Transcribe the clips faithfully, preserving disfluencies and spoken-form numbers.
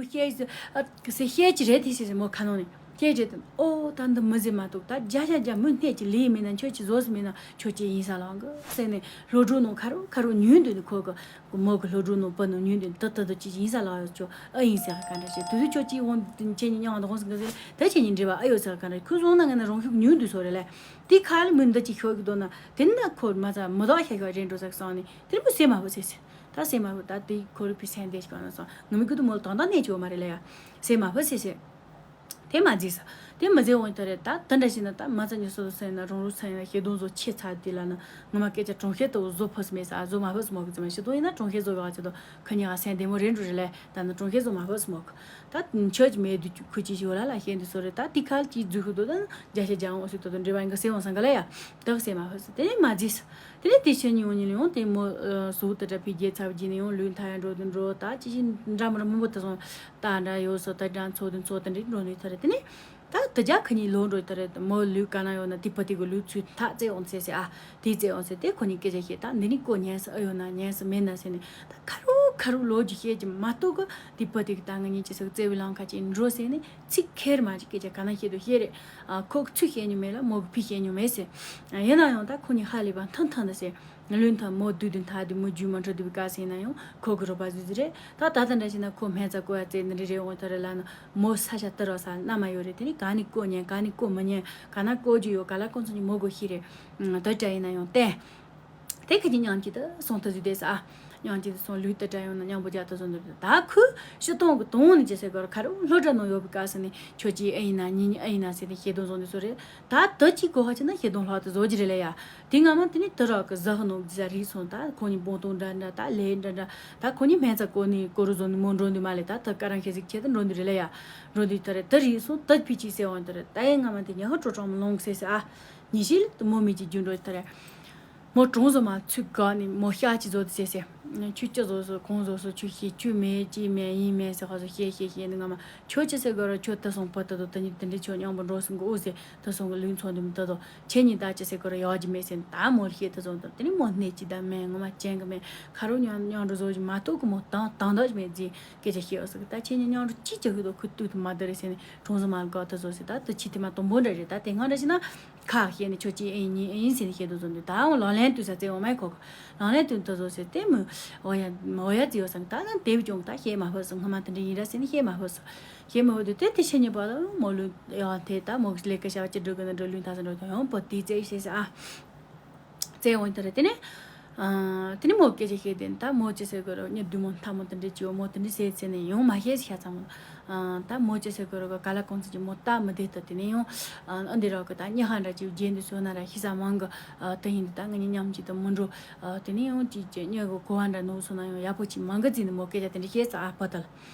བཤད་ཟེར། ཨ་ཟེར་བཤད་ཀྱི་རེད་དེ་ཟེར་ཟེར་མོ་ཁ་ནང་ནས་བཤད་རེད་དེ། ཨོ་ད་འདི་མི་ཟེར་མ་གཏོགས་ད་བརྒྱ་ཆ་བརྒྱ་མི་སྣད་ཀྱི་ལས་མེད་ན་ཁྱོད་ཀྱི་བཟོ་ཟེར་མེད་ན་ཁྱོད་ཀྱི་ཡིན་ས་ལང་གི་ཟེར་ནས་སློབ་གྲོགས་ནང་ཁ་རུ་ཁ་རུ་ཉུལ་འདུག་ནས་ཁོ་གི་མོ་གི་སློབ་གྲོགས་ནང་བུ་ནང་ཉུལ་འདུག་ད་ད་ད་ཅི་ཡིན་ས་ལང་ཡོད་ཆོག་ཨ་ཡིན་ཟེར་ག་འདྲ་བྱེད་དུས་དུས་ཁྱོད་ཀྱི་འོང་ཁྱེད་ཉིད་མཉམ་དུ་འོང་ཟེར་གི་ཟེར་ད་ཁྱེད་ཉིད་འདྲི་བ་ཨ་ཡོད་ཟེར་ག་འདྲ་ཁོས་སོང་ན་ངས་ན་རང་ཤུགས་ཉུལ་འདུག་སོ་རེད་ལས་དེ་ཁ་ལ་མི་འདི་ཅི་ཤོད་གི་འདུག་ན་དེ་ན་ཁོ་མ་ཚ་མི་དག་ཤ་ཤ་རེད་འགྲོ་ཟེར་གི་སོང་ནས་དེ་མོ་ཟེར་མ་བུ་ཟེར་ཟེར། ད་སེམས་མ་ཕོད་ད་དེ་ཁོ་རུ་ཕི་སེང་བདེ་ཞིག་གང་ན་སོང་ངུ་མི་ཀུ་ཏུ་མོ་དང་དང་གནས་ཆོག་མ་རེད་ལ་ཡ། སེམས་མ་ཕོད་སེ་སེ། དེ་མ་བརྗེད་ས། དེ་མ་བརྗེད་འོང་ད་རེད་ད་དེ་འདྲ་ཞིག་ན་ད་མ་ཚ་ཉི་སོ་སོ་སེམས་ན་རང་རུ་སེམས་ན་ཤེས་དོན་བཟོ་ཆེ་ཚ་དེ་ལ་ན་ངུ་མ་སྐད་ཆ་གྲོང་ཁྱེར་དུ་བཟོ་ཕོད་སེ་མེད་ས་བཟོ་མ་ཕོད་སེ་མོ་གི་ཚེ་མ་ཤེས་དོན་ཡིན་ན་གྲོང་ཁྱེར་བཟོ་གི་བ་ཆེ་དོ་ཁ་ཉག་སེམས་བདེ་མོ་རེད་འགྲོ་རེད་ལ་ད་ན་གྲོང་ཁྱེར་བཟོ་མ་ཕོད་སེ་མོ་གི། ད་ཆོས་ཀྱི་མེད་དུ་ཁུ་ཅི་ཞིག་ལ་ལ་ཤེས་འདུག་སོ་རེད་ད་དེ་ཁ་ཅིག་རྫུ་ཤུ་དོ་ད་རྒྱ་ཤ་རྒྱ་འོང་སི་དོ་དོ་འདྲེ་བ་ཡིན་གི་སེ་འོང་སང་ག་ལ་ཡ། དག་སེ་མ་ཧོས་དེ་ནས་མ་རྫིས། དེ་ནས་དེ་ཕྱི་ཉིན་ཉིན་ཡོང་དེ་མོ་སོ་དེ་འདྲ་ཕི་རྒྱལ་ཚབ་རྒྱས་ནས་ཡོང་ལུས་མཐའ་ཡང་འགྲོ་དུ་འགྲོ་ད་ཅི་ཞིག་འདྲ་མི་ར་མང་པོ་དུ་སོང་ད་འདྲ་ཡོད་སོ་ད་འདྲ་འཚོ་དུ་འཚོ་དུ་འདྲི་འགྲོ་ནས་ཐར་དེ་ནས་ད་དུ་རྒྱ་ཁ་ཉིན་ལོ་འགྲོ་ཐར་མོ་ལུས་ག་ན་ཡོད་ན་དེ་ཕ་དེ་གི་ལུས་ཚུལ་ཐག་བཙལ་འོང་ཟེར་ཟེར་ཨ་དེ་བཙལ་འོང་ཟེར་དེ་ཁོ་ནི་སྐད་ཆ་བཤད་ད་འདི་ནི་ཀོ་ཉན་ས་ཨ་ཡོད་ན་ཉན་ས་མེད་ན་ཟེར་ནས་ད་ཁ་རུ་ཁ་རུ་ལོ་རྒྱུས་བཤད་ཀྱི་མ་གཏོགས་གི་དེ་ཕ་དེ་གི་ད་ང་ཉིན་ཅི་ཟེར་བཙལ་བའི་ལམ་ཁ་ཅིག་འགྲོ་ཟེར་ནས། ཚིག་ཁེར་མ་ཅིག་སྐད་ཆ་ག་ན་བཤད་དུ་བཤད་རེད། ཨ་ཁོ་གི་ཚུལ་བཤད་མྱོང་མེད་ལ་མོ་གི་ཕི་བཤད་མྱོང་མེད་ཟེར། ཡིན་ན་ཡང་ད་ཁོ་གཉིས་ཧ་ལས་པ་མཐུན་མཐུན་ད་ཟེར། ལུས་མཐུན་མོ་བསྡུས་བསྡུས་མཐའ་བསྡུས་མོ་རྒྱུས་མ་འཕྲོད་བསྡུས་པའི་སྐབས་སུ་ཡིན་ན་ཡང་ཁོ་གི་རོགས་པ་བཟོས་ཟེར་རེད། ད་ད་ལྟ་འདྲ་བྱས་ན་ཁོ་སྨན་རྩྭ་བརྐོ་ཡ་རྩེ་འདི་འདྲ་རེད་འོང་ཐ་རེད་ལ་ན་མོ་ས་ཆ་དུ་རོགས་ས་མནའ་མ་ཡོད་རེད། དེ་ནི་ག་ནི་བརྐོ་ཉན་ག་ནི་བརྐོ་མི་ཉན་ག་ན་བརྐོ་རྒྱུ་ཡོད་ག་ལ་བརྐོ་ཚོ་ནི་མོ་གོ་ཤི་རེད། ད་འདྲ་ཡིན་ན་ཡང་བསྟན། དེ་ཁ་ཅིག་མཉམ་གཅིག་ཏུ་སོང་ཐུབ་ཟིག་བསྡད་ས་ཨ། མཉམ་གཅིག་ཏུ་སོང་ལུས་ཏི་དྲ་ཡོང་ན་མཉམ་པོ་རྒྱ་ཏི་བཟོ་འདུག་ད་ཁོས་ཕྱི་གཏོང་གི་གཏོང་ནི་ཅི་ཟེར་གོ་ར་ཁ་རུ་སློབ་གྲྭ་ནང་ཡོད་པའི་སྐབས་སུ་ནི་ཁྱོད་ཀྱིས་ཨེ་ཡིན་ན་ཉིན་ཨེ་ཡིན་ན་ཟེར་ཏེ་ཤེས་དོན་བཟོ་འདུག་སོ་རེད། ད་དུ་གཅིག་གོ་ཧ་ཆེ་ན་ཤེས་དོན་ལྷག་ཏུ་བཟོ་རྒྱུ་རེད་ལ་ཡ། དེ་སྔ་མ་དེ་ནི་དུ་རག་གི་ཟ་ཧུ་ནོ་རྫ་རིག་སོང་ད་ཁོ་གཉིས་སྤོང་གཏོང་འདྲ་འདྲ་ད་ལས་འདྲ་འདྲ་ད་ཁོ་གཉིས་སྨན་རྩྭ་བརྐོ་ནི་བརྐོ་རུ་བཟོ་ནི་མོ་འགྲོ་འདུག་མ་ལས་ད་དུ་ཀ་རང་ཤེས་ཟིག་ཁྱེད་དུ་འགྲོ་འདུག་རེད་ལ་ཡ། འགྲོ་འདུག་ད་རེད་དུ་རིག་སོང་དུ་ཕི་ཅིག་ཟེར་འོང་ད་རེད་ད་ཡ་སྔ་མ་དེ་ཉ་ཧུ་ཀྲོ་ཀྲོང་མ་ལོང་ཟེར་ཟེར་ཨ། ཉི་ཤེས་ལི་དུ་མོ་མི་ཅིག་རྒྱུ་འགྲོ་ད་རེད། མོ་གྲོང་བཟོ་མ་ཚུད་ག་ནི་མོ་ཤ་ཅི་བཟོ་དུ་ཟེར་ཟེར། ཁྱོད་ཅི་བཟོ་སོ་གང་བཟོ་སོ་ཁྱོད་ཤེས་ཁྱོད་མེད་ཅི་མེད་ཡིན་མེད་ཟེར་ཧ་སོ་ཤེས་ཤེས་ཤེས་ནི་ང་མ་ཁྱོད་ཅི་ཟེར་དགོས་ར་ཁྱོད་ད་སོང་པོ་ད་དོ་ད་ཉི་དེ་འདྲི་ཁྱོད་མཉམ་པོ་འགྲོ་སོང་གི་ཨུ་ཟེར་ད་སོང་གི་ལུས་ཚོ་འདི་མི་ད་དོ་ཁྱེད་ཉིད་ད་ཅི་ཟེར་དགོས་ར་ཡག་ཅི་མེད་ཟེར་ད་མོ་ལ་ཤེས་ད་སོང་ད་དེ་ནི་མོ་སྣེ་ཅི་ད་མེད་ངོ་མ་ཅན་གི་མེད་ཁ་རུ་མཉམ་མཉམ་འགྲོ་བཟོ་ཅི་མ་གཏོགས་གི་མོ་དང་དང་ད་ཅི་མེད་ཟེར་སྐད་ཆ་ཤེས་ཨུ་ཟེར་གི་ད་ཁྱེད་ཉིད་མཉམ་འགྲོ་ཅི་ཅི་གི་དོ་ཁུ་ཏུ་དུ་མ་ད་རེ་ཟེར་ནི་གྲོང་བཟོ་མ་ལ་ག་ད་བཟོ་ཟེར་ད་དུ་ཅི་དེ་མ་དོན་པོ་འདྲ་རེད་ད་དེ་སྔ་འདྲ་ཞིག་ན། ཁ་བཤད་ནས་ཁྱོད་ཀྱིས་ཨེ་ཡིན་ཨེ་ཡིན་ཟེར་ནས་བཤད་དུ་བཟོ་འདུག་ད་འོང་ལག་ལེན་དུས་ས་བཙལ་འོང་མ་ཁོ་གི་ལག་ལེན་དུས་ད་བཟོ་ཟེར་དེ་མོ་འོ་ཡ་འོ་ཡ་ཟེར་ཡོད་སམ་ད་ན་དེ་བས་ཀྱང་ད་བཤད་མ་ཕོད་སོང་སྔ་མ་དེ་འདྲ་ཡིན་ར་ཟེར་ནས་བཤད་མ་ཕོད་སོང་བཤད་མ་ཕོད་དུས་དེ་དེ་ཤེས་ཉེས་པ་ལ་མོ་ལུས་ཡང་དེ་ད་མོ་གི་ལས་ཀ་བྱ་བ་ཅི་འགྲོ་གི་ན་འགྲོ་ལུས་ད་ས་འགྲོ་དང་ཡང་པོ་དེ་བཙལ་ཤེས་ཟེར་ཨ། བཙལ་འོང་དེ་རེད་དེ་ནས། ཨ། དེ་ནས་མོ་སྐད་ཆ་བཤད་དེ་ད་མོ་ཅི་ཟེར་དགོས་རོ་ཉི་བདུད་མོ་མཐའ་མོ་དེ་འདྲ་ཅི་ཡོད་མོ་དེ་འདྲ་ཟེར་ཟེར་ནས་ཡོང་མ་ཤེས་ཤ་ཚང་མོ། ཨ། ད་མོ་ཅི་ཟེར་དགོས་རོ་ག་ལ་གོང་ཚོ་ཅི་མོ་ལྟ་མི་བདེ་ད་དེ་ནས་ཡོང་། ཨ། འདི་རོ་གི་ད་ཉི་ཧ་འདྲ་ཅི་རྗེས་འདི་སོ་ན་ར་ཤི་ས་མང་གི་ཨ། དེ་ཡིན་ད་ང་གཉིས་མཉམ་གཅིག་ཏུ་མི་འགྲོ། ཨ། དེ་ནས་ཡོང་ཅི་ཅི་ཉི་གི་གོ་བ་འདྲ་ནོར་སོང་ན་ཡོང་ཡག་པོ་ཅི་མང་གི་ཟིན་ནས་མོ་སྐད་ཆ་དེ་འདྲ་བཤད་ས་ཨ་ཕ་ད་ལ།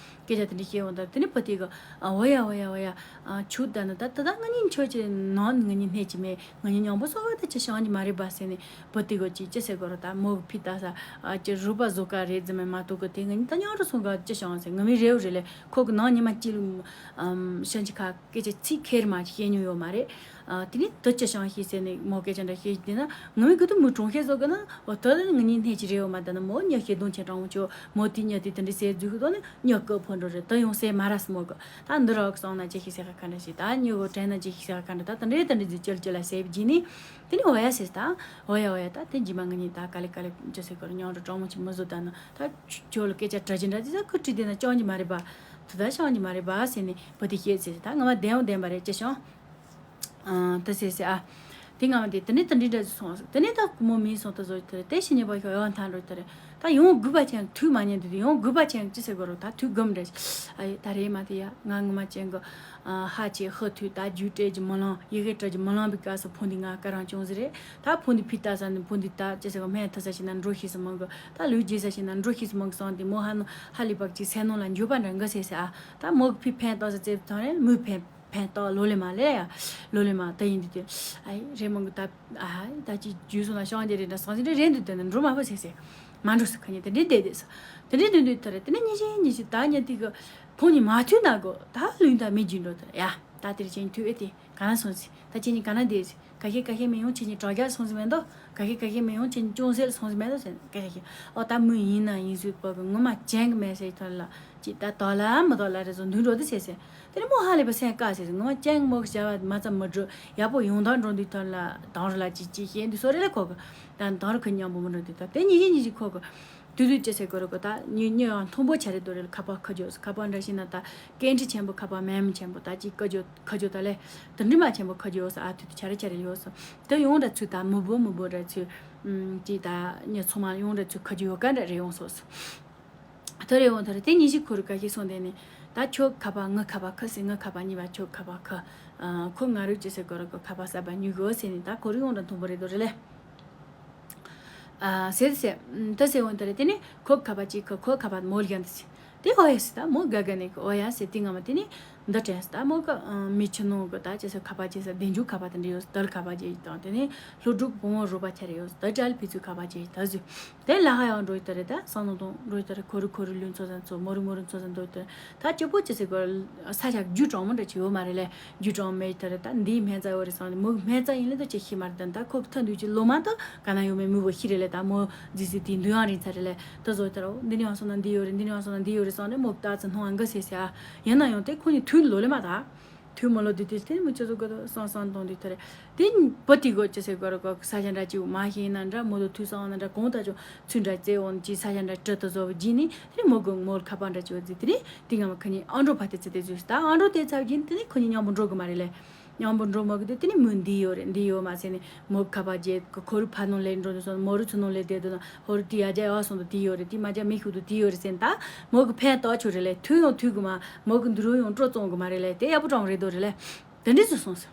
སྐད་ཆ་དེ་འདྲ་བཤད་འོང་ད་དེ་ནས་ཕ་དེ་གི་ཨ། འོ་ཡ་འོ་ཡ་འོ་ཡ། ཨ། ཆུ་ད་ནི་ད་ད་ད་ང་གཉིས་མཆོད་ཅི་ནང་ང་གཉིས་སྣེ་ཅི་མེད། ང་གཉིས་མཉམ་པོ་སོ་བ་དེ་ཅི་བྱང་གི་མ་རེད་པ་ཟེར་ནས་བུ་དེ་གོ་ཅི་ཅི་ཟེར་གོ་ར་ད་མོ་གི་ཕི་ད་ས་ཨ་ཅི་རུ་པ་བཟོ་ག་རེད་ཟེར་མེད་མ་གཏོགས་གི་དེ་ང་གཉིས་ད་མཉམ་རུ་སོང་ག་ཅི་བྱང་ཟེར་ང་མི་རེའུ་རེ་ལས་ཁོ་གི་ནང་ཉི་མ་གཅིག་ལ་ཨམ་ཤན་ཅི་ཁ་སྐད་ཆ་ཚིག་ཁེར་མ་ཅི་བཤད་མྱོང་ཡོད་མ་རེད། ཨ་དེ་ནི་དུ་ཅི་བྱང་ཤེས་ཟེར་ནས་མོ་སྐད་ཆ་འདྲ་བཤད་དེ་ན་ང་མི་གི་དུ་མི་གྲོང་ཁྱེར་བཟོ་གི་ན་འོ་ད་ནི་ང་གཉིས་སྣེ་ཅི་རེའུ་མ་ད་ན་མོ་ཉི་ཤེས་གདོང་ཆེན་དྲང་མོ་ཆོ་མོ་དེ་ཉི་དེ་དེ་འདྲ་ཟེར་རྫུ་གི་དོ་ནི་ཉི་སྐུ་ཕོ་འགྲོ་རེད་ད་ཡོང་སེ་མ་ར་སི་མོ་གི། ད་འདི་རག་སོང་ན་ཅི་ཞིག་ཟེར་ག་ག་འདྲ་ཞིག་ད་ཉི་གོ་དྲན་ན་ཅི་ཞིག་ཟེར་ག་ག་འདྲ་ད་དེ་འདྲའི་དེ་འདྲའི་ཟིག་ཅོལ་ཅོལ་ལ་ཟེར་བགྱིས་ནི། དེ་ནི་འོ་ཡ་ཟེར་ད། འོ་ཡ་འོ་ཡ་ད་དེ་རྗེས་མ་ང་གཉིས་ད་ག་ལེ་ག་ལེ་ཅི་ཟེར་གོ་ར་མཉམ་དུ་གྲོགས་མོ་ཅིག་མི་བཟོ་ད་ནི་ད་ཁྱོད་ལ་སྐད་ཆ་དྲི་རྒྱུ་འདྲ་དེ་ཟ་ཁུ་དྲི་དེ་ན་ཅང་གི་མ་རེད་པ། དེ་ད་ཅང་གི་མ་རེད་པ་ཟེར་ནི་བུ་དེ་བཤད་ཟེར་ད་ང་མ་བདེན་འོ་བདེན་པ་རེད་ཅི་བྱུང་། ཨ། དེ་ཟེར་ཟེར་ཨ། དེ་སྔ་མ་དེ་དེ་ནས་དེ་འདྲི་འདྲ་ཞིག་སོང་ཟེར་དེ་ནས་ད་ཁོ་མོ་མིན་སོང་དེ་བཟོ་དེ་དེ་ཕྱི་ཉིན་པ་ཤོག་ཡང་ཐང་འགྲོ་དེ་རེད། ད་ཡང་དགོས་པ་ཅན་དུས་མ་ཉན་དུས་དེ་ཡང་དགོས་པ་ཅན་ཅི་ཟེར་དགོས་རོགས་ད་དུས་སྒོམ་འདྲ་ཞིག་ཨ་ཡེ་ད་རེད་མ་དེ་ཡ་ང་ངོ་མ་ཅན་གི་ཨ་ཧ་ཆེ་ཧུ་དུས་ད་རྒྱུ་སྤྲད་ཀྱི་མི་ལང་ཡི་གེ་སྤྲད་ཀྱི་མི་ལང་བའི་སྐབས་སུ་ཕུང་འདི་ང་ཀ་རང་བྱུང་ཟེར་རེད། ད་ཕུང་འདི་ཕི་ད་ས་ནི་ཕུང་འདི་ད་ཅི་ཟེར་གོ་སྨན་ཐ་ས་ཞིག་ན་འགྲོ་ཤེས་སུ་མང་གི་ད་ལུས་རྗེས་ས་ཞིག་ན་འགྲོ་ཤེས་སུ་མང་གི་སོང་དེ་མོ་ཧ་ནོ་ཧ་ལི་བག་ཅིག་སེ་ནོ་ལ་འགྱོད་པ་འདྲ་འགའ་ཟེར་ཟེར་ཨ། ད་མོ་གི་ཕི་ཕན་ཏོག་ས་ཙེབ་ཐང་རེད་མོས་ཕན། ཕན་ཐོགས་ལོ་ལེ་མ་ལེ་ཡ། ལོ་ལེ་མ་ད་ཡིན་དུས་དེ། ཨ་ཡེ་རེ་མོ་གི་ད། ཨ་ཧ་ད་ཅི་རྒྱུས་སོང་ན་ཤང་རྒྱ་རེ་འདྲ་སང་ཞིག་རེ་རེ་འདུག་དེ་ནི་འགྲོ་མ་ཕོད་ཟེར་ཟེར། མ་འགྲོ་ཟེར་ཁ་ཉེ་དེ་འདྲེ་བསྡད་བསྡད་ས། དེ་འདྲེ་འདུག་འདུག་ད་རེ་དེ་ནི་ཉི་ཤེ་ཉི་ཤེ་ད་ཉ་དེ་གི་ཕོ་ཉི་མ་ཐུལ་ན་གོ་ད་ལུས་ད་མི་རྒྱུ་འགྲོ་དེ་ཡ། ད་དེ་རེ་ཅན་ཐུལ་ཨེ་དེ། ག་ན་སོང་ཟེར། ད་ཁྱེད་གཉིས་ག་ན་བསྡད་ཟེར། ག་ཤེད་ག་ཤེད་མི་ཡོང་། ཁྱེད་གཉིས་དྲག་རྒྱལ་སོང་ཟེར་མེད་དོ། ག་ཤེད་ག་ཤེད་མི་ཡོང་། ཁྱེད་གཉིས་ཅུང་ཟད་སོང་ཟེར་མེད་དོ་ཟེར། ག་ཤེད་ཤེད། ཨོ་ད་མི་ཡིན་ན་ཡིན་ཟེར་བ་གི་ངོ་མ་ཅན་གི་མེད་ཟེར་ཐོན་ལ། ཅི་ད་དོ་ལ་མི་དོ་ལ་རེ་བཟོ་འདུག་འགྲོ་དུ་ཟེར་ཟེར། དེ་ནི་མོ་ཧ་ལས་པ་སེམས་དཀའ་ཟེར་ཟེར། ངོ་མ་ཅན་མོ་གི་བྱ་བ་མ་ཙམ་མི་འགྲོ་ཡག་པོ་ཡོང་ད་འགྲོ་འདུག་ཐོན་ལ། དང་རུ་ལ་ཅི་ཅི་ཤེས་འདུག་སོ་རེ་ལ་ཁོ་གི། ད་དང་རུ་ཁོ་མཉམ་པོ་མི་འགྲོ་འདུག་ད་དེ་ཉི་ཤི་ཉི་ཤི་ཁོ་གི། དུས་དུས་ཅི་ཟེར་དགོས་རེད་གོ། ད་ཉི་ཉི་ཡང་མཐོན་པོ་ཆ་རེད་དོ་རེད། ཁ་པར་ཁ་རྒྱོ་ཁ་པར་འདྲ་ཞིག་ན་ད་སྐད་འཕྲིན་ཆེན་པོ་ཁ་པར་མེམ་ཆེན་པོ་ད་ཅིག་ཁ་རྒྱོ་ཁ་རྒྱོ་ད་ལས་དུ་འདྲི་མ་ཆེན་པོ་ཁ་རྒྱོ་ཡོད་ས། ཨ་དུས་དུས་ཆ་རེ་ཆ་རེ་ཡོད་ས། དེ་ཡོང་འདྲ་ཚུལ་ད་མི་བོ་མི་བོ་འདྲ་ཚུལ་ཅིག་ད་ཉི་ཚོ་མ་ཡོང་འདྲ་ཚུལ་ཁ་རྒྱོ་ཡོད་ཀ་འདྲ་རེ་ཡོང་སོ་སོ། དེ་རེ་ཡོང་དེ་རེ་དེ་ཉི་ཤི་ཁོ་རུ་ཀ་ཤི་སོང་དེ་ནི་ད་ཁྱོད་ཁ་པར་ངི་ཁ་པར་ཁ་སི་ངི་ཁ་པར་གཉིས་པ་ཁྱོད་ཁ་པར་ཁ། ཁོ་ང་རུ་ཅི་ཟེར་དགོས་རེད་གོ། ཁ་པར་གསར་པ་ཉོས་གོ་ཟེར་ནི་ད་ཁོ་རུ་ཡོང་འདྲ་མཐོན་པོ་རེད་དོ་རེད་ལས། ཨ་ཟེར་ཟེར། ད་ཟེར་འོང་དེ་རེད། དེ་ནི་ཁོ་ཁ་པར་ཅིག་ཁོ་ཁོ་ཁ་པར་མོལ་རྒྱན་དུ་ཟེར། དེ་ཨོ་ཡ་ཟེར། ད་མོ་དགའ་དགའ་ནས་ཨོ་ཡ་ཟེར། དེ་སྔ་མ་དེ་ནི་འདི་དྲན་ཟེར། ད་མོ་གི་མི་ཆུ་ནང་གི་ད་ཅི་ཟེར་ཁ་པར་ཅི་ཟེར་བདེ་འཇུག་ཁ་པར་དེ་འདྲ་ཡོད་ཟེར། དར་ཁ་པར་ཅི་དང་དེ་ནི་ལྷོ་འབྲུག་བུ་མོ་རོགས་པ་ཆ་རེ་ཡོད་ཟེར། ད་ཅལ་ཕི་ཚུ་ཁ་པར་ཅི་ད་ཟེར། དེ་ལ་ཧ་ཡང་འགྲོ་ཡི་དེ་རེད། ད་སང་ནང་དང་འགྲོ་ཡི་དེ་རེད། ཁོ་རུ་ཁོ་རུ་ལུས་ཚོ་ཟན་ཚོ་མོ་རུ་མོ་རུ་ཚོ་ཟན་འགྲོ་ཡི་དེ་རེད། ད་སྤྱི་པོ་ཅི་ཟེར་གོ། ས་ཆ་རྒྱུ་གྲོང་མོ་འདྲ་ཅི་ཡོད་མ་རེད་ལས། རྒྱུ་གྲོང་མེད་དེ་རེད། ད་འདིའི་སྨན་རྩྭ་ཡོད་རེད་སོང་ནས་མོ་སྨན་རྩྭ་ཡིན་ལས་དོ་ཅི་ཤི་མ་རེད། ད་ཁོ་གི་ཐོན་དུས་ཀྱི་ལོ་མ་དོ་ག་ན་ཡོད་མེད་མི་བོ་ཤི་རེད་ལས། ད་མོ་རྫི་རྫི་དེ་འདུ་ཡང་རིང་ཚ་རེད་ལས། ད་བཟོ་དེ་རོ་འདི་ནས་ཡང་སོང་ན་འདི་ཡོད་རེད། འདི་ནས་ཡང་སོང་ན་འདི་ཡོད་རེད་སོང་ནས་མོ་ད་ཚ་སྣང་ཨང་ག་ཟེར་ཟེར་ཨ། ཡིན་ན་ཡང་དེ་ཁོ་ནི་དུས་ལོ་ལས་མ་ད། དུས་མོ་ལོ་དུས་དུས་དེ་མི་ཆོ་ཚོ་ག་དོ་སང་སང་གཏོང་དུས་ཐ་རེད། དེ་བུ་དེ་གོ་ཅི་ཟེར་གོ་ར་གོ་ས་ཆ་འདྲ་ཅིག་མ་ཤེས་ན་འདྲ་མོ་དོ་དུས་སང་ན་འདྲ་གོང་ད་ཅོ་ཚུན་འདྲ་བཙལ་འོང་ཅི་ས་ཆ་འདྲ་སྤྲི་ཏོ་བཟོ་བ་ཇི་ནི་དེ་མོ་གོ་མོལ་ཁ་པར་འདྲ་ཅིག་བ་ཟི་དེ་ནི་དེ་ང་མ་ཁ་ཉིན་ཨང་འགྲོ་ཕ་དེ་ཚེ་དེ་ཟུས་ད་ཨང་འགྲོ་དེ་ཚབ་ཇི་ནི་དེ་ནི་ཁོ་ཉིད་མཉམ་པོ་འགྲོ་གི་མ་རེད་ལས། མཉམ་པོ་འགྲོ་མ་གི་དེ་དེ་ནི་མོ་འདི་ཡོད་རེད་འདི་ཡོད་མ་ཟེར་ནི་མོ་ཁ་པར་རྗེས་ཁོ་རུ་ཕ་ནོ་ལས་འགྲོ་འདུག་སོང་མོ་རུ་ཚུ་ནོ་ལས་བསྡད་འདུག་ན་ཧོ་རུ་དེ་ཡ་རྒྱ་ཡ་སོང་འདུག་དེ་ཡོད་རེད། དེ་མ་རྒྱ་མི་ཤུགས་འདུག་དེ་ཡོད་རེད་ཟེར་ནི་ད་མོ་གི་ཕན་ཐོགས་ཆོད་རེད་ལས། དུས་ཡོང་དུས་གི་མ་མོ་གི་འདི་རུ་ཡོང་སྤྲོ་བཙོང་གི་མ་རེད་ལས། དེ་ཡག་པོ་གྲོང་རེད་དོ་རེད་ལས། དེ་འདྲས་སུ་སོང་ཟེར།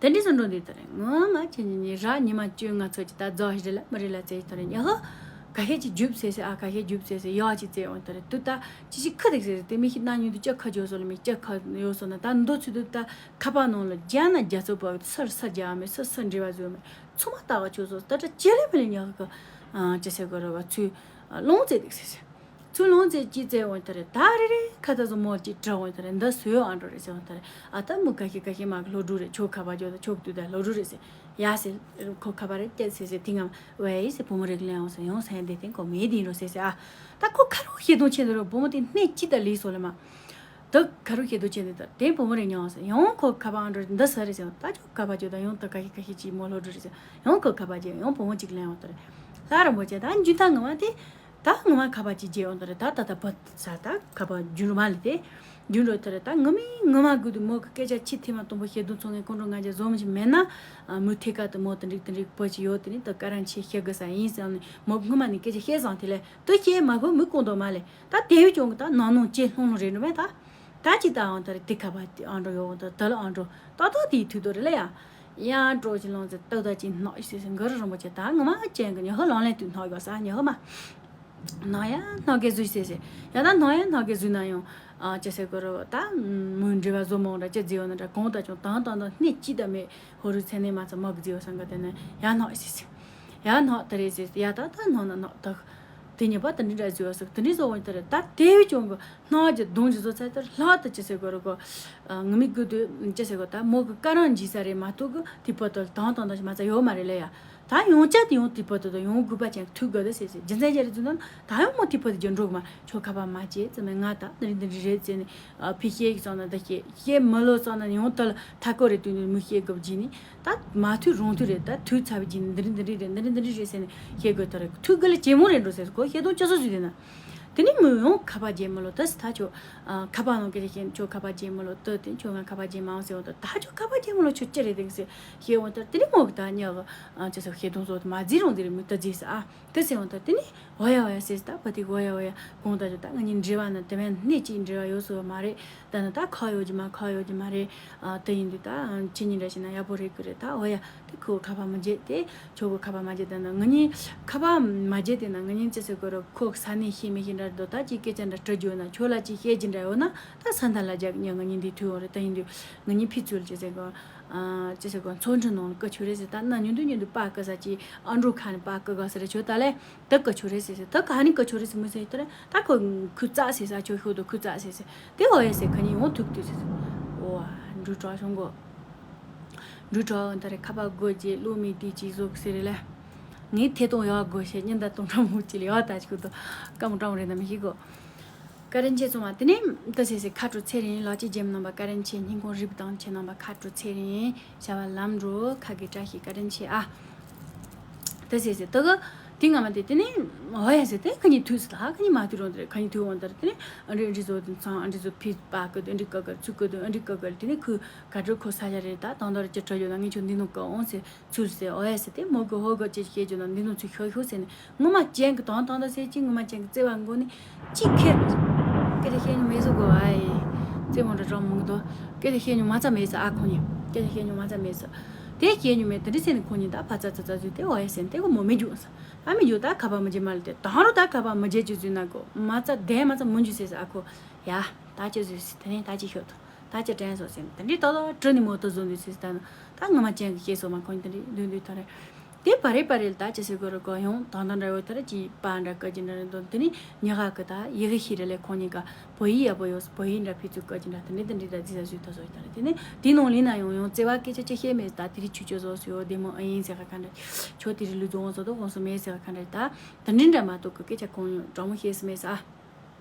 དེ་འདྲས་སུ་འགྲོ་འདུག་དེ་རེད། ངོ་མ་ཁྱེད་ཉིད་ནི་ར་ཉི་མ་བཅོ་ལྔ་ཚོད་ཀྱི་ད་རྫོགས་ཞིག་རེད་ལ་མི་རེད་ལ་ཙེ་ཡི་དོ་རེད་ཉ་ཧོ། ག་ཤེད་ཅིག་རྒྱུབ་ཟེར་ཟེར་ཨ་ག་ཤེད་རྒྱུབ་ཟེར་ཟེར་ཡག་ཅིག་ཙེ་འོང་དོ་རེད། དུ་ད་ཅི་ཞིག་ཁ་དེག་ཟེར་དེ་མི་ཤི་ན་ཉུ་དུ་ཅག་ཁ་ཇོ་སོ་ལ་མི་ཅག་ཁ་ཡོ་སོ་ན་ད་འདོ་ཚུ་དུ་ད་ཁ་པར་ནང་ལ་རྒྱ་ན་རྒྱ་ཚོ་པ་སར་ས་རྒྱ་མེད་སར་ས་འབྲེལ་བ་བཟོ་མེད་ཚོ་མ་ལྟ་བ་ཆོ་སོ་ད་ད་ཅི་ལེ་མི་ལེ་ཉག་གི་ཅི་ཟེར་གོ་ར་བ་ཚུ་ལོང་ཙེ་དེག་ཟེར་ཟེར། ཚུར་ལོང་ཙེ་ཅི་ཙེ་འོང་དེ་རེད། ད་རེ་རེ་ཁ་ད་བཟོ་མོ་ཅི་དྲ་འོང་དེ་རེད། འདི་སུའི་ཨང་འགྲོ་རེད་ཟེར་འོང་དེ་རེད། ཨ་ད་མུ་ག་ཤི་ག་ཤི་མ་གི་ལོ་དྲུག་རེད། ཆོ་ཁ་པར་ཇོ་ད་ཆོ་གི་དུས་ད་ལོ་དྲུག་རེད་ཟེར། ཡ་ཟེར་ཁོ་ཁ་པར་རེད་སྐྱེད་ཟེར་ཟེར་དེ་ངམ་ཝེ་ཟེར་བུ་མོ་རེ་གི་ལན་འོང་ཟེར་ཡོང་ས་ཡ་འདི་དེ་ཁོ་མེད་དེ་ཡིན་རོ་ཟེར་ཟེར་ཨ། ད་ཁོ་ཁ་རུ་ཤེས་དོན་ཆེན་དུ་རོ་བུ་མོ་དེ་སྣེ་ཅི་ད་ལི་སོ་ལེ་མ། ད་ཁ་རུ་ཤེས་དོན་ཆེན་དུ་ད་དེ་བུ་མོ་རེ་ཉོ་འོང་ཟེར་ཡོང་ཁོ་ཁ་པར་ཨང་འགྲོ་འདི་ས་རེད་ཟེར་ད་ཆོ་ཁ་པར་ཇོ་ད་ཡོང་ད་ག་ཤི་ག་ཤི་ཅི་མོ་ལོ་དྲུག་རེད་ཟེར་ཡོང་ཁོ་ཁ་པར་ཇོ་ཡོང་བུ་མོ་ཅིག་ལན་འོང་དེ་རེད། ལྷ་ར་མོ་ཅེ་ད་འཇུ་ད་ངི་མ་དེ། ད་ངོ་མ་ཁ་པར་ཅིག་བརྗེད་ཡོང་དོ་རེད། ད་ད་ད་བུ་ས་ད་ཁ་པར་རྒྱུན་རུ་མ་ལི་དེ་རྒྱུན་རུ་དེ་རེད། ད་ངོ་མི་ངོ་མ་དགོས་དུས་མོ་གི་སྐད་ཆ་ཆི་ཐི་མ་དུམ་བུ་ཤེས་དུ་ཚོང་ངེ་ཀོང་ཀྲོ་ང་ཅག་བཟོ་མི་ཞིག་མེད་ན་མུ་ཐེ་ཀ་དུ་མོ་དེ་འགྲིག་དེ་འགྲིག་བུ་ཅིག་ཡོད་དེ་ནི་ད་ཀ་རང་ཆེ་ཤེས་དགོས་ས་ཡིན་ཟེར་ནི་མོ་ངོ་མ་ནི་སྐད་ཆ་བཤད་ཙང་དེ་ལས་དུ་ཤེས་མ་གོ་མི་ཀོང་དོ་མ་ལེ། ད་དེ་བས་ཀྱང་གི་ད་ནང་ནང་ཅེ་ལྷུང་ལྷུང་རེད་འགྲོ་མེད་ད། ད་ཅི་ད་འང་ད་རེ་དེ་ཁ་པར་དེ་ཨང་འགྲོ་ཡོང་ད་ད་ལ་ཨང་འགྲོ་ཏག་ཏག་དེའི་དུས་དོ་རེ་ལ་ཡ། ཡང་སྤྲོ་ཅི་ལོང་ཚེ་ཏག་ཏག་ཅི་ནག་ཤི་སེ་འགར་རིན་པོ་ཆེ་ད་ངོ་མ་ཅན་གི་ཉི་ཧོ་ལོང་ལེན་དུས་ནག་ཡོད་ས་ཉི་ཧོ་མ། ནག་ཡ་ནག་གེ་ཟུ་སེ་སེ། ཡ་ད་ནག་ཡ་ནག་གེ་ཟུ་ན་ཡང་། ཨ་ཅི་སེ་གོ་རོ་ད། མོའི་འབྲེལ་བ་བཟོ་མོང་འདྲ་ཅི་ཟེར་ཡོད་ན་འདྲ་གོང་ད་ཅུང་དང་དང་དང་སྣེ་གཅིག་ད་མེད་ཧོ་རུ་ཚེ་ནས་མ་ཚ་མག་ཟེར་ཡོད་ས་འགའ་དེ་ན་ཡ་ནག་སེ་སེ། ཡ་ནག་ད་རེ་སེ་ཡ་ད་ད་ནག་ན་ནག་ད། དེ་ཉིད་པ་དེ་འདྲ་འདྲ་ཟེར་བ་སོགས་དེ་འདྲ་བཟོ་བ་ཡིན་ད་རེད། ད་དེ་བས་ཀྱང་གི་སྣང་བ་གི་གདོང་གི་བཟོ་ཚད་དེར་ལྷག་ཏུ་ཅི་ཟེར་དགོས་རེད་གོ། ངུ་མི་དགོས་དུས་ཅི་ཟེར་དགོས་ད་མོ་གི་ཀ་རང་འཇིག་ས་རེད་མ་གཏོགས་གི་དེ་པོ་དེ་དང་དང་དང་ཞིག་མ་ཚད་ཡོད་མ་རེད་ལ་ཡ། ད་ཡོང་ཆ་དེ་ཡོང་དེ་པོ་དེ་དང་ཡོང་དགོས་པ་ཅན་ཐུག་དགོས་དེ་ཟེར་ཟེར་རྒྱུ་མཚན་ཅི་རེད་ཟེར་ན་ད་ཡང་མོ་དེ་པོ་དེ་རྒྱུ་འགྲོ་གི་མ་ཁྱོད་ཁ་པར་མ་བྱེད་ཙི་མེད་ང་ད་འདི་རིགས་འདི་འདྲ་རེད་ཟེར་ནས་ཕི་ཤེས་གི་ཙང་ན་ད་ཤེས་ཤེས་མི་ལོ་ཙང་ན་ཡོང་དེ་ལ་ཐ་ཀོ་རེད་དུས་ནས་མི་ཤེས་དགོས་བྱས་ནས། ད་མ་ཐུག་རུང་ཐུག་རེད། ད་ཐུག་ཚར་བའི་རྗེས་ནས་འདི་རིགས་འདི་རིགས་རེད། འདི་རིགས་འདི་རིགས་རེད་ཟེར་ནས་བཤད་དགོས་ཐོ་རེད། ཐུག་གི་ལ་ཇེ་མོ་རེད་འགྲོ་ཟེར་གོ་བཤད་དོན་ཅི་སོ་ཟིག་དེ་ན། དེ་ནི་མི་ཡོང་ཁ་པར་རྗེས་མ་ལོ་ད་སི་ད་ཁྱོད་ཁ་པར་ནང་གི་རེད་ཤེས་ཁྱོད་ཁ་པར་རྗེས་མ་ལོ་ད་དེ་ཁྱོད་ང་ཁ་པར་རྗེས་མ་འོང་ཟེར་བ་ད་ད་ཁྱོད་ཁ་པར་རྗེས་མ་ལོ་ཁྱོད་ཅི་རེད་དེ་ཟེར་བཤད་འོང་ད་དེ་ནི་མོ་གི་ད་ཉག་གི་ཅི་ཟེར་བཤད་དོན་ཚོ་མ་བརྫིས་རུང་དེ་རེད་མི་ད་བརྫིས་ཟེར་ཨ། དེ་ཟེར་འོང་ད་དེ་ནི། འོ་ཡ་འོ་ཡ་ཟེར་ད་བ་དེ་འོ་ཡ་འོ་ཡ་གོང་ད་ཅོ་ད་ང་གཉིས་འབྲེལ་བ་ན་དེ་བས་སྣེ་གཅིག་འབྲེལ་བ་ཡོད་སོ་མ་རེད། ད་ནི་ད་ཁ་ཡོད་ཀྱི་མ་ཁ་ཡོད་ཀྱི་མ་རེད། ཨ་དེ་ཡིན་དུས་ད་ཁྱེད་གཉིས་འདྲ་བྱས་ན་ཡག་པོ་རེད་གི་རེད། ད་འོ་ཡ་དེ་ཁོ་ཁ་པར་མ་བརྗེད་དེ་ཁྱོད་ཁོ་ཁ་པར་མ་བརྗེད་ད་ན་ང་གཉིས་ཁ་པར་མ་བརྗེད་དེ་ན་ང་གཉིས་ཅི་ཟེར་དགོས་རེད། ཁོ་ས་གནས་ཤེས་མི་ཤེས་འདྲ་འདུག་ད་ཅིག་སྐད་ཆ་འདྲ་དྲི་རྒྱུ་ཡོད་ན་ཁྱོད་ལ་ཅིག་བཤད་ཀྱི་འདྲ་ཡོད་ན་ད་ས་མཐའ་ལ་རྒྱག་ཉ་ང་གཉིས་འདི་ཐུག་ཡོང་རེད། ད་ཡིན་དུས་ང་གཉིས་ཕི་ཚུལ་ཅི་ཟེར་དགོས། ཅི་ཟེར་དགོས་ཚོང་འབྲེལ་ནང་ལ་བཀའ་ཆོས་རེད་ཟེར། ད་ན་ཉུང་དུ་ཉུང་དུ་པ་བཀའ་ས་ཅིག་ཨ་འགྲོ་ཁ་ནས་པ་བཀའ་ག་ས་རེ་ཆོ་ད་ལས། ད་བཀའ་ཆོས་རེད་ཟེར་ཟེར། ད་ག་ནི་བཀའ་ཆོས་རེད་ཟེར་མི་ཟེར་ཡོད་ད་རེད། ད་ཁོ་ཁུ་ཙག་ཟེར་ས་ཆོས་ཤོད་དུ་ཁུ་ཙག་ཟེར་ཟེར། དེ་འོ་ཡ་ཟེར་ཁ་ཉིན་ཡོང་ཐུག་དུས་ཟེར་ཟེར། འོ་ཨ་འབྲུ་གྲོགས་བྱུང་གོ། འབྲུ་གྲོགས་འོན་ཏ་རེ་ཁ་པར་སྒོ་རྗེས་བློ་མི་བདེ་ཅིག་བཟོ་གི་ཟེར་རེད་ལ། ངས་ཐད་གཏོང་ཡག་དགོས་ཤེས་ཉིན་ད་གཏོང་གྲངས་མུ་ཅི་ལ་ཡག་ད་ཅིག་དོ་སྐམ་གྲངས་རེད་ན་མི་ཤེས་གོ། བཀའ་དྲིན་ཆེ་སོང་བ་དེ་ནས་ད་ཟེར་ཟེར་ཁ་དྲོ་ཚེ་རིང་ལགས་ཀྱི་རྒྱལ་མོ་རྣམ་པ་བཀའ་དྲིན་ཆེ། སྙིང་ཁོང་རིབ་དང་ཆེ་རྣམ་པ་ཁ་དྲོ་ཚེ་རིང་བྱ་བ་ལམ་འགྲོ་ཁ་གི་བཀྲ་ཤིས་བཀའ་དྲིན་ཆེ་ཨ། ད་ཟེར་ཟེར་ད་ག་དེ་ང་མ་དེ་དེ་ནས་ཧོ་ཡ་ཟེར་དེ་ཁ་ཉིན་དུས་སུ་ད་ཁ་ཉིན་མ་དུས་རོང་དེ་ཁ་ཉིན་དུས་འོང་དེ་དེ་ནས་ཨ་འདྲི་འདྲི་བཟོ་དེ་ཚང་ཨ་འདྲི་བཟོ་ཕི་པ་ཀི་དེ་འདྲི་ཀ་ཀི་ཚུ་ཀི་དེ་འདྲི་ཀ་ཀི་དེ་ནས་ཁུ་ག་འགྲོ་ཁོ་ས་ཡ་རེད་ད་དང་དར་ཅི་དྲ་ཡོད་ན་ངས་ཁྱོད་འདི་ནང་ཀི་འོང་ཟེར། ཚུར་ཟེར་ཨོ་ཡ་ཟེར་ཏེ་མོ་གི་ཧོ་གི་ཅེས་བཤད་རྒྱུ་ན་འདི་ནང་ཚུར་ཤོག་ཤོག་ཟེར་ནས་ངོ་མ་ཅན་གི་དང་དང་དང་ཟེར་གྱིན་ངོ་མ་ཅན་གི་བརྩེ་བ་མགོ་ནས་ཅིག་ཁེར། སྐད་ཆ་བཤད་མྱོང་མེད་ཟེར་གོ་ཨ་ཡེ། རྩེད་མོ་འདྲ་གྲོགས་མང་གི་དོ། སྐད་ཆ་བཤད་མྱོང་མ་ཚ་མེད་ཟེར་ཨ་ཁོང་ཉིད་སྐད་ཆ་བཤད་མྱོང་མ་ཚ་མེད་ཟེར། དེ་བཤད་མྱོང་མེད་དེ་འདྲ་ཟེར་ནས་ཁོང་ཉིད་ད་ཕ་ཚ་ཚ་ཚ་ཟེར་ཏེ་ཨོ་ཡ་ཟེར་ནས་དེ་གོ་མོ་མི་འཇུག་ཟེར། ཨ་མི་འཇུག་ད་ཁ་པར་མི་བརྗེད་མ་ལ་དེ་དང་རུ་ད་ཁ་པར་མི་བརྗེད་ཅིག་ཟེར་ན་གོ་མ་ཚ་དེ་མ་ཚ་མི་འཇུག་ཟེར་ཟེར་ཨ་ཁོ། ཡ། ད་ཅི་ཟེར་ཟེར་དེ་ནས་ད་ཅི་ཤོད་དོ། ད་ཅི་དྲན་སོང་ཟེར་ནས་དེ་འདྲའི་ཏོག་ཏོག་གྲི་ནས་མོ་ཏོ་བཟོ་འདུག་ཟེར་ད་ནི་ད་ངོ་མ་ཅན་གྱི་སྐྱེས་སོ་མ་ཁོང་དེ་འདྲའི་འདུག་འདུག་ད་རེད། དེ་བ་རེ་བ་རེ་ལ་ད་ཅི་ཟེར་དགོས་རེད་གོ་ཡོང་དང་དང་འདྲ་ཡོད་ད་རེད་ཀྱི་པ་འདྲ་ཀ་ཅི་འདྲ་རེད་འདུག་དེ་ནི་ཉི་ཧ་གི་ད་ཡི་གེ་ཤི་རེ་ལས་ཁོང་གཉིས་ཀ་བོད་ཡིག་ཡག་པོ་ཡོད་བོད་ཡིག་འདྲ་ཕི་ཚུགས་ཀ་ཅི་འདྲ་དེ་འདྲའི་དེ་འདྲའི་ད་རྫི་ས་བཟོས་ད་བཟོ་ད་རེད་དེ་ནི་དེ་ནང་ལིན་ན་ཡོང་ཡོང་བརྩེ་བ་སྐད་ཆ་ཅི་བཤད་མེད་ད་དེ་རིགས་ཆུ་ཆུ་བཟོ་སོ་ཡོད་དེ་མོ་ཨ་ཡིན་ཟེར་ག་ག་འདྲ་ཆོ་དེ་རིགས་ལུས་རྫོང་བཟོ་དོ་ཧོན་སོ་མེད་ཟེར་ག་ག་འདྲ་ད་དེ་འདྲའི་འདྲ་མ་གཏོགས་གི་སྐད་ཆ་གང་ཡོང་གྲོགས་མོ་བཤད་སི་མེད་ཟེར་ཨ།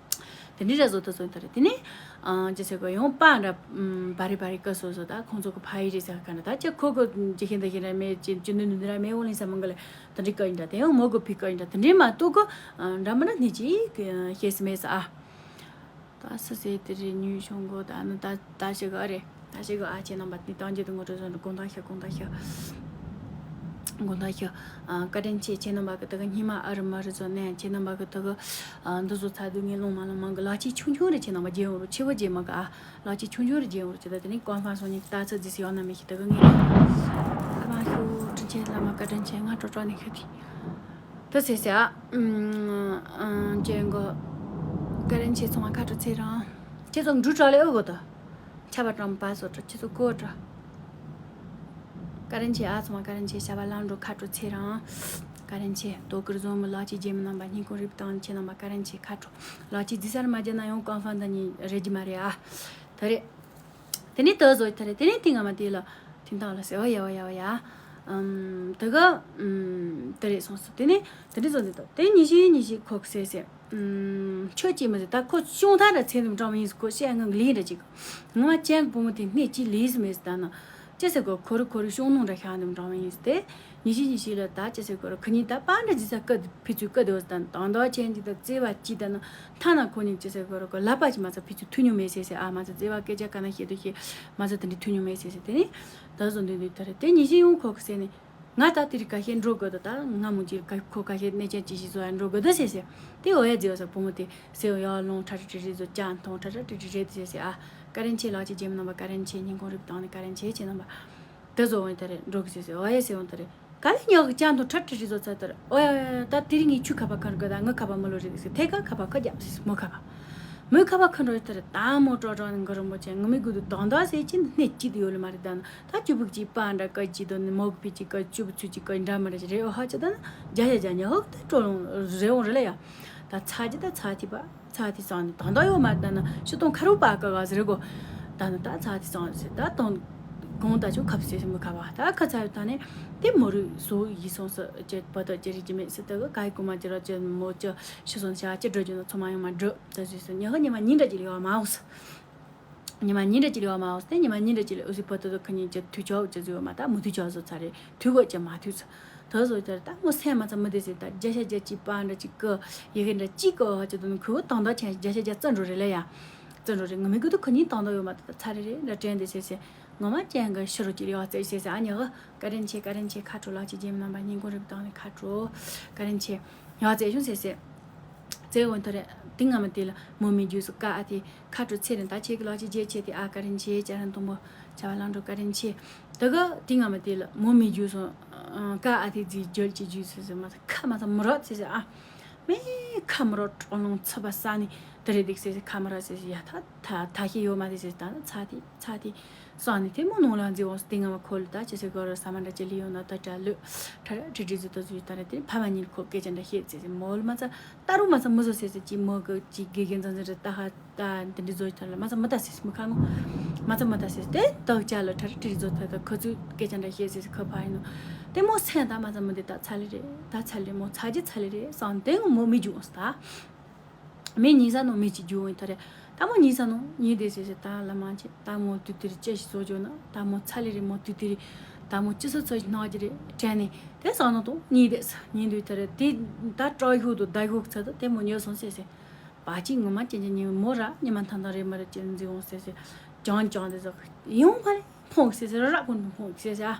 དེ་འདྲའི་ར་བཟོ་ད་བཟོ་ད་རེད་དེ་ནས་ཨང་ཅི་ཟེར་གོ་ཡང་པ་འདྲ་བ་རི་བ་རི་ཀ་སོ་སོ་ད་ཁོང་ཚོ་གི་ཕ་ཡི་རེད་ཟེར་ག་འདྲ་ད་ཅི་ཁོ་གི་ཅི་ཤེས་འདི་ཤེས་ར་མེད་ཅི་ཅི་ནུ་ནུ་འདི་ར་མེད་འོང་ལིན་ས་མང་ག་ལ་དེ་འདྲའི་ཀ་ཡིན་འདྲ་དེ་ཡང་མོ་གི་ཕི་ཀ་ཡིན་འདྲ་དེ་འདྲའི་མ་གཏོགས་གི་འདྲ་མི་འདྲ་ནི་ཅི་ཤེས་སི་མེད་ས་ཨ། ད་སི་སི་དེ་རེད་ཉུས་བྱུང་གོ་ད་ནི་ད་ད་ཞིག་ཨ་རེད། ད་ཞིག་ཨ་ཁྱེད་རྣམ་པ་ནི་ཏང་རྒྱུ་དུ་ངོ་སྤྲོད་བཟོ་འདྲ་དགོངས་དག་ཞུ་དགོངས་དག་ཞུ། དགོངས་དག་ཞུ། ཨ་བཀའ་དྲིན་ཆེ་ཁྱེད་རྣམ་པ་གི་དེ་ག་སྙིང་མ་ཨ་རི་མ་རི་བཟོ་ནས་ཁྱེད་རྣམ་པ་གི་དེ་ག་ཨ་འདི་བཟོ་ཚ་དུས་ངས་ལོང་མ་ལོང་མང་གི་ལག་ཆས་ཆུང་ཆུང་རེ་ཁྱེད་རྣམ་པ་རྒྱན་འོ་རུ་ཆེ་བོ་རྒྱན་མ་གི་ཨ་ལག་ཆས་ཆུང་ཆུང་རེ་རྒྱན་འོ་རུ་ཁྱེད་ད་དེ་ནས་གོང་ཁ་སོང་ཉིད་ལྟ་ཚོད་རྫིས་ཡོང་ན་མི་ཤེས་དེ་ག་ངས་ཨ་མ་ཤོ་དྲིན་ཆེན་བླ་མ་བཀའ་དྲིན་ཆེ་ང་ཀྲོ་ཀྲོ་ནས་ཤོད་དེ། ད་ཟེར་ཟེར་ཨ། ཨམ། ཅན་གོ། བཀའ་དྲིན་ཆེ་ཚང་མ་ཁ་དྲོ་ཚེ་རིང་། ཁྱེད་ཚོ་འབྲུ་གྲོགས་ལས་ཨོ་གོ་ད། ཆ་བ་གྲམ་པ་སོ་གྲོགས་ཁྱེད་ཚོ་གོ་གྲོགས། བཀའ་དྲིན་ཆེ་ཨ་ཚང་མ་བཀའ་དྲིན་ཆེ་བྱ་བ་ལམ་འགྲོ་ཁ་དྲོ་ཚེ་རིང་། བཀའ་དྲིན་ཆེ་དོ་ཀིར་བཟོ་མི་ལག་ཅི་རྗེ་མི་རྣམ་པ་སྙིང་ཁོང་རིབ་དང་ཆེ་རྣམ་པ་བཀའ་དྲིན་ཆེ་ཁ་དྲོ། ལག་ཅི་རྫི་སར་མ་རྒྱ་ན་ཡང་ཀོང་ཧྥང་ད་ཉིན་རེ་རྒྱུ་མ་རེད་ཨ། ད་རེད། དེ་ནས་ད་བཟོ་ད་རེད་དེ་ནས་དེ་ང་མ་དེ་ལ་དེང་དག་ལ་ཟེར་བ་ཡ་བ་ཡ་བ་ཡ། ཨམ། དེ་ག་ཨམ། དེ་རེད་སོང་སོ་དེ་ནས་དེ་འདྲ་བཟོ་འདི་ད་དེ་ཉི་ཤི་ཉི་ཤི་ཁོག་སེ་སེ། ཨམ། ཆོས་ཅི་མི་ཟེར་ད་ཁོ་ཤོང་ཐ་ར་ཚེ་འདུམ་གྲངས་མི་ཡིན་ཁོ་བཤད་ངང་ལས་འདྲ་ཅིག་ངོ་མ་ཅན་བུ་མོ་དེ་སྣེ་ཅི་ལས་སུ་མེད་ཟེར་ད་ན། ཅི་ཟེར་གོ་ཁོ་རུ་ཁོ་རུ་ཤོང་ནོ་འདྲ་ཤ་འདུམ་གྲངས་མི་ཡིན་ཟེར་ཏེ། ཉི་ཤི་ཉི་ཤི་ལ་ད་ཅི་ཟེར་གོ་ར་ཁ་ཉིན་ད་པ་འདྲ་ཇི་ས་ཀ་ཕི་ཚུ་ཀ་དེ་བ་དང་དང་ད་ཆེན་ཅི་ད་བརྩེ་བ་ཅི་ད་ན་ཐ་ན་ཁོ་ཉིན་ཅི་ཟེར་གོ་ར་གོ་ལ་པ་ཅི་མ་ཚ་ཕི་ཚུ་ཐུ་ཉུ་མེ་སེ་སེ་ཨ་མ་ཚ་བརྩེ་བ་སྐད་ཆ་ཀ་ན་ཤེ་དུ་ཤེ་མ་ཚ་དེ་འདྲི་ཐུ་ཉུ་མེ་སེ་སེ་དེ་ནི་ད་བཟོ་འདི་འདི་ད་རེད་དེ་ཉི་ཤི་ཡོང་ཁོ་གི་སེ་ནི་ང་ད་དེ་རི་ཀ་ཤེ་འགྲོ་གོ་ད་ད་ང་མུ་ཅི་ཀ་ཁོ་ཀ་ཤེ་གནས་ཅན་ཅི་ཤི་བཟོ་ཡ་འགྲོ་གོ་ད་སེ་སེ་དེ་འོ་ཡ་ཛི་བ་ས་བུ་མོ་དེ་སེ་འོ་ཡ་ལོང་ཁྲ་ཁྲ་ཁྲི་ཁྲི་བཟོ་ཅ་མཐོང་ཁྲ་ཁྲ་ཁྲི་ཁྲི་རེད་དེ་སེ་སེ་ཨ། བཀའ་དྲིན་ཆེ་ལགས་ཀྱི་རྗེ་མི་རྣམ་པ་བཀའ་དྲིན་ཆེ་སྙིང་ཁོང་རིབ་དང་ནི་བཀའ་དྲིན་ཆེ་ཁྱེད་རྣམ་པ། དེ་བཟོ་འོན་ཏེ་རེད་འགྲོ་གི་ཟེར་ཟེར་འོ་ཡ་ཟེར་འོན་ཏེ་རེད། ག་ལེ་ཉག་གི་ཅང་དུ་ཁྲ་ཁྲི་ཁྲི་བཟོ་ཚར་ཏེ་རེད། འོ་ཡ་ད་དེ་རིང་ངས་ཆུ་ཁ་པ་ཁར་དགོས་ད་ངའི་ཁ་པ་མི་ལོ་རེད་ཟེར་ཐད་ཀར་ཁ་པ་ཁ་རྒྱབ་ཟེར་མོ་ཁ་པ། མོའི་ཁ་པ་ཁ་འགྲོ་ཡོད་ཏེ་རེད་ད་མོ་ཀྲོ་ཀྲོ་ནི་འགོ་རིན་པོ་ཆེ་ངི་མི་དགོས་དུ་དང་ད་ཟེར་ཅི་སྣེ་གཅིག་དུ་ཡོད་ལེ་མ་རེད་ད་ན་ད་ཅུ་བུག་ཅིག་པ་འདྲ་ཀ་ཅིག་དོ་ནི་མོ་གི་ཕི་ཅིག་ཀ་ཅུ་བུ་ཚུ་ཅིག་ཀ་འདྲ་མི་འདྲ་ཅིག་རེད། འོ་ཧ་ཅི་ད་ན་རྒྱ་ཡ་རྒྱ་ཉ་ཧོ་ད་ཀྲོ་ལོང་རེ་འོང་རེ་ལ་ཡ་ད་ཚ་ཅི་ད་ཚ་ཅི་པ། ཚ་དེ་སང་ནི་དང་དང་ཡོད་མ་ད་ན་ཤི་སྟོང་ཁ་རུ་པ་ཀ་ག་ཟེར་གོ། ད་ན་ད་ཚ་དེ་སང་ཟེར་ད་དང་གོང་ད་ཆུ་ཁབ་སེ་སེ་མི་ཁ་བ་ད་ཁ་ཚ་ཡོད་ད་ནི་དེ་མོ་རུ་སོ་ཡི་སོང་ས་ཅེ་པ་ད་ཅེ་རི་ཅི་མེད་སི་ད་ག་ག་ཡི་ཀུ་མ་ཅི་ར་ཅེ་མོ་ཅི་ཤི་སོང་ཤ་ཅི་འགྲོ་རྒྱུ་ན་ཚོ་མ་ཡོང་མ་འགྲོ་ད་ཟེར་སི་ཉི་ཧ་ཉི་མ་ཉིན་འདྲ་ཅི་ལི་བ་མ་འོ་སི། ཉི་མ་ཉིན་འདྲ་ཅི་ལི་བ་མ་འོ་སི་དེ་ཉི་མ་ཉིན་འདྲ་ཅི་ལི་འོ་སི་པ་ད་ད་ཁ་ཉིན་ཅི་དུ་ཆོག་ཅི་ཟེར་བ་མ་ད་མུ་དུ་ཆོག་ཟེར་ཚ་རེད། དུས་གོ་ཅེ་མ་དུས་ཚ། ད་བཟོ་ཅར་ད་མོ་སེམས་མ་ཚ་མི་བདེ་ཟེར་ད་བརྒྱ་ཆ་བརྒྱ་གཅིག་པ་འདྲ་གཅིག་གི་ཡི་གེ་འདྲ་གཅིག་གི་ཧ་ཅི་དུ་ནི་ཁུ་དང་ད་ཆ་བརྒྱ་ཆ་བརྒྱ་རྩ་འགྲོ་རེད་ལ་ཡ། རྩ་འགྲོ་རེད་ང་མི་དགོས་དུ་ཁུ་ཉིན་དང་ད་ཡོད་མ་ད་ཚ་རེ་རེ་འདྲ་དྲན་དེ་ཟེར་ཟེར་ངོ་མ་ཅན་གི་ཤི་རོ་གཅིག་ལ་ཡག་རྩེ་ཟེར་ཟེར་ཨ་ཉག་གི་བཀའ་དྲིན་ཆེ་བཀའ་དྲིན་ཆེ་ཁ་དྲོ་ལགས་ཀྱི་རྗེས་མི་རྣམ་པ་སྙིང་ཁོང་རིབ་དང་ནི་ཁ་དྲོ་བཀའ་དྲིན་ཆེ། ཡག་རྩེ་བྱུང་ཟེར་ཟེར། ཙེ་འོན་ཐོ་རེ། དེ་སྔ་མ་དེ་ལ་མོ་མི་རྒྱུས་སུ་ཀ་ཨ་ཐི་ཁ་དྲོ་ཚེ་རིང་ད་ཁྱེད་ཀྱི་ལག་ཆ་རྗེས་ཆེ་དེ་ཨ་བཀའ་དྲིན་ཆེ་བྱ་རན་དུང་པོ་བྱ་བ་ལང་འགྲོ་བཀའ་དྲིན་ཆེ། ད་ག་དེ་སྔ་མ་དེ་ལ་མོ་མི་རྒྱུས་སུ་ཀ་ཨ་ཐི་རྫི་འཇོལ་གྱི་རྒྱུས་སུ་ཟེར་མ་ཐ་ཁ་མ་ཐ་མི་རོ་ཚེ་ཟེར་ཨ། མེ་ཁ་མི་རོ་གྲོགས་ལོང་ཚ་བ་ས་ནི་དེ་རེད་འདུག་ཟེར་ཟེར་ཁ་མི་རོ་ཟེར་ཟེར་ཡ་ཐ་ཐ་ཐ་ཤེས་ཡོད་མ་དེ་ཟེར་ད་ན་ཚ་དེ་ཚ་དེ། སང་ནི་དེ་མོ་ནོར་ལ་འཛི་འོང་སྟེ་ང་མ་ཁོ་ལ་ད་ཅི་ཟེར་གོ་ར་ས་མ་འདྲ་ཅི་ལི་ཡོང་ན་ད་གྲ་ལུ་གྲ་ར་ཁྲི་ཁྲི་ཟི་ཏོ་ཟི་ད་ར་དེ་ཕ་མ་གཉིས་ཁོ་སྐད་ཆ་འདྲ་བཤད་ཟེར་ཟེར་མོ་ལ་མ་ཚ་ད་རུང་མ་ཚ་མི་བཟོ་ཟེར་ཟེར་ཅི་མོ་གི་ཅི་དགེ་རྒན་ཚང་ཟི་ར་ད་ཧ་ད་དེ་འདྲི་བཟོ་ད་ལ་མ་ཚ་མི་ད་ཟེར་མི་ཁ་ངོ་མ་ མ་ཚ་མ་ད་ཟེར་ཏེ་ད་ཅག་ལ་ཁྲ་རི་ཁྲི་རི་བཟོ་ཐ་ད་ཁོ་ཚོས་སྐད་ཆ་འདྲ་བཤད་ཟེར་ཁ་ཕ་ཡིན་ནོ། དེ་མོ་སེམས་ད་མ་ཚ་མ་འདི་ད་ཚ་ལེ་རེད། ད་ཚ་ལེ་མོ་ཚ་རྒྱུ་ཚ་ལེ་རེད་བསམ་དེ་མོ་མི་འཇུག་ཨོ་ད། མི་ཉིན་ས་ནོ་མི་གཅིག་འཇུག་ཨོ་ད་རེད། ད་མོ་ཉིན་ས་ནོ་ཉིན་དེ་ཟེར་ཟེར་ད་ལ་མ་ཆེ་ད་མོ་དུས་དེ་རི་ཅི་ཞིག་བཟོ་འཇོག་ན་ད་མོ་ཚ་ལེ་རེད། མོ་དུས་དེ་རི་ད་མོ་ཅི་སོ་ཚོ་ཞིག་ནག་གི་རེད་དྲན་ནས། དེ་སང་ནོ་དང་ཉིན་དེ་ས་ཉིན་དུས་ད་རེད། དེ་ད་སྐྲག་ཤུགས་དང་ད་ཤུགས་ཚ་ད་དེ་མོ་ཉོ་སོང་ཟེར་ཟེར། པ་ཅིག་ངོ་མ་ཅན་ཅན་ཉིན་མོ་ར་ཉི་མ་ཐང་ཐང་རེད་མ་རེད་ཅན་འཛིན་འོང་ཟེར་ཟེར། ཅང་ཅང་དེ་ཟོ་ཡོང་ཕ་རེད་ཕོངས་ཟེར་ཟེར་ར་ཀུན་ཏུ་ཕོངས་ཟེར་ཟེར། ཨ་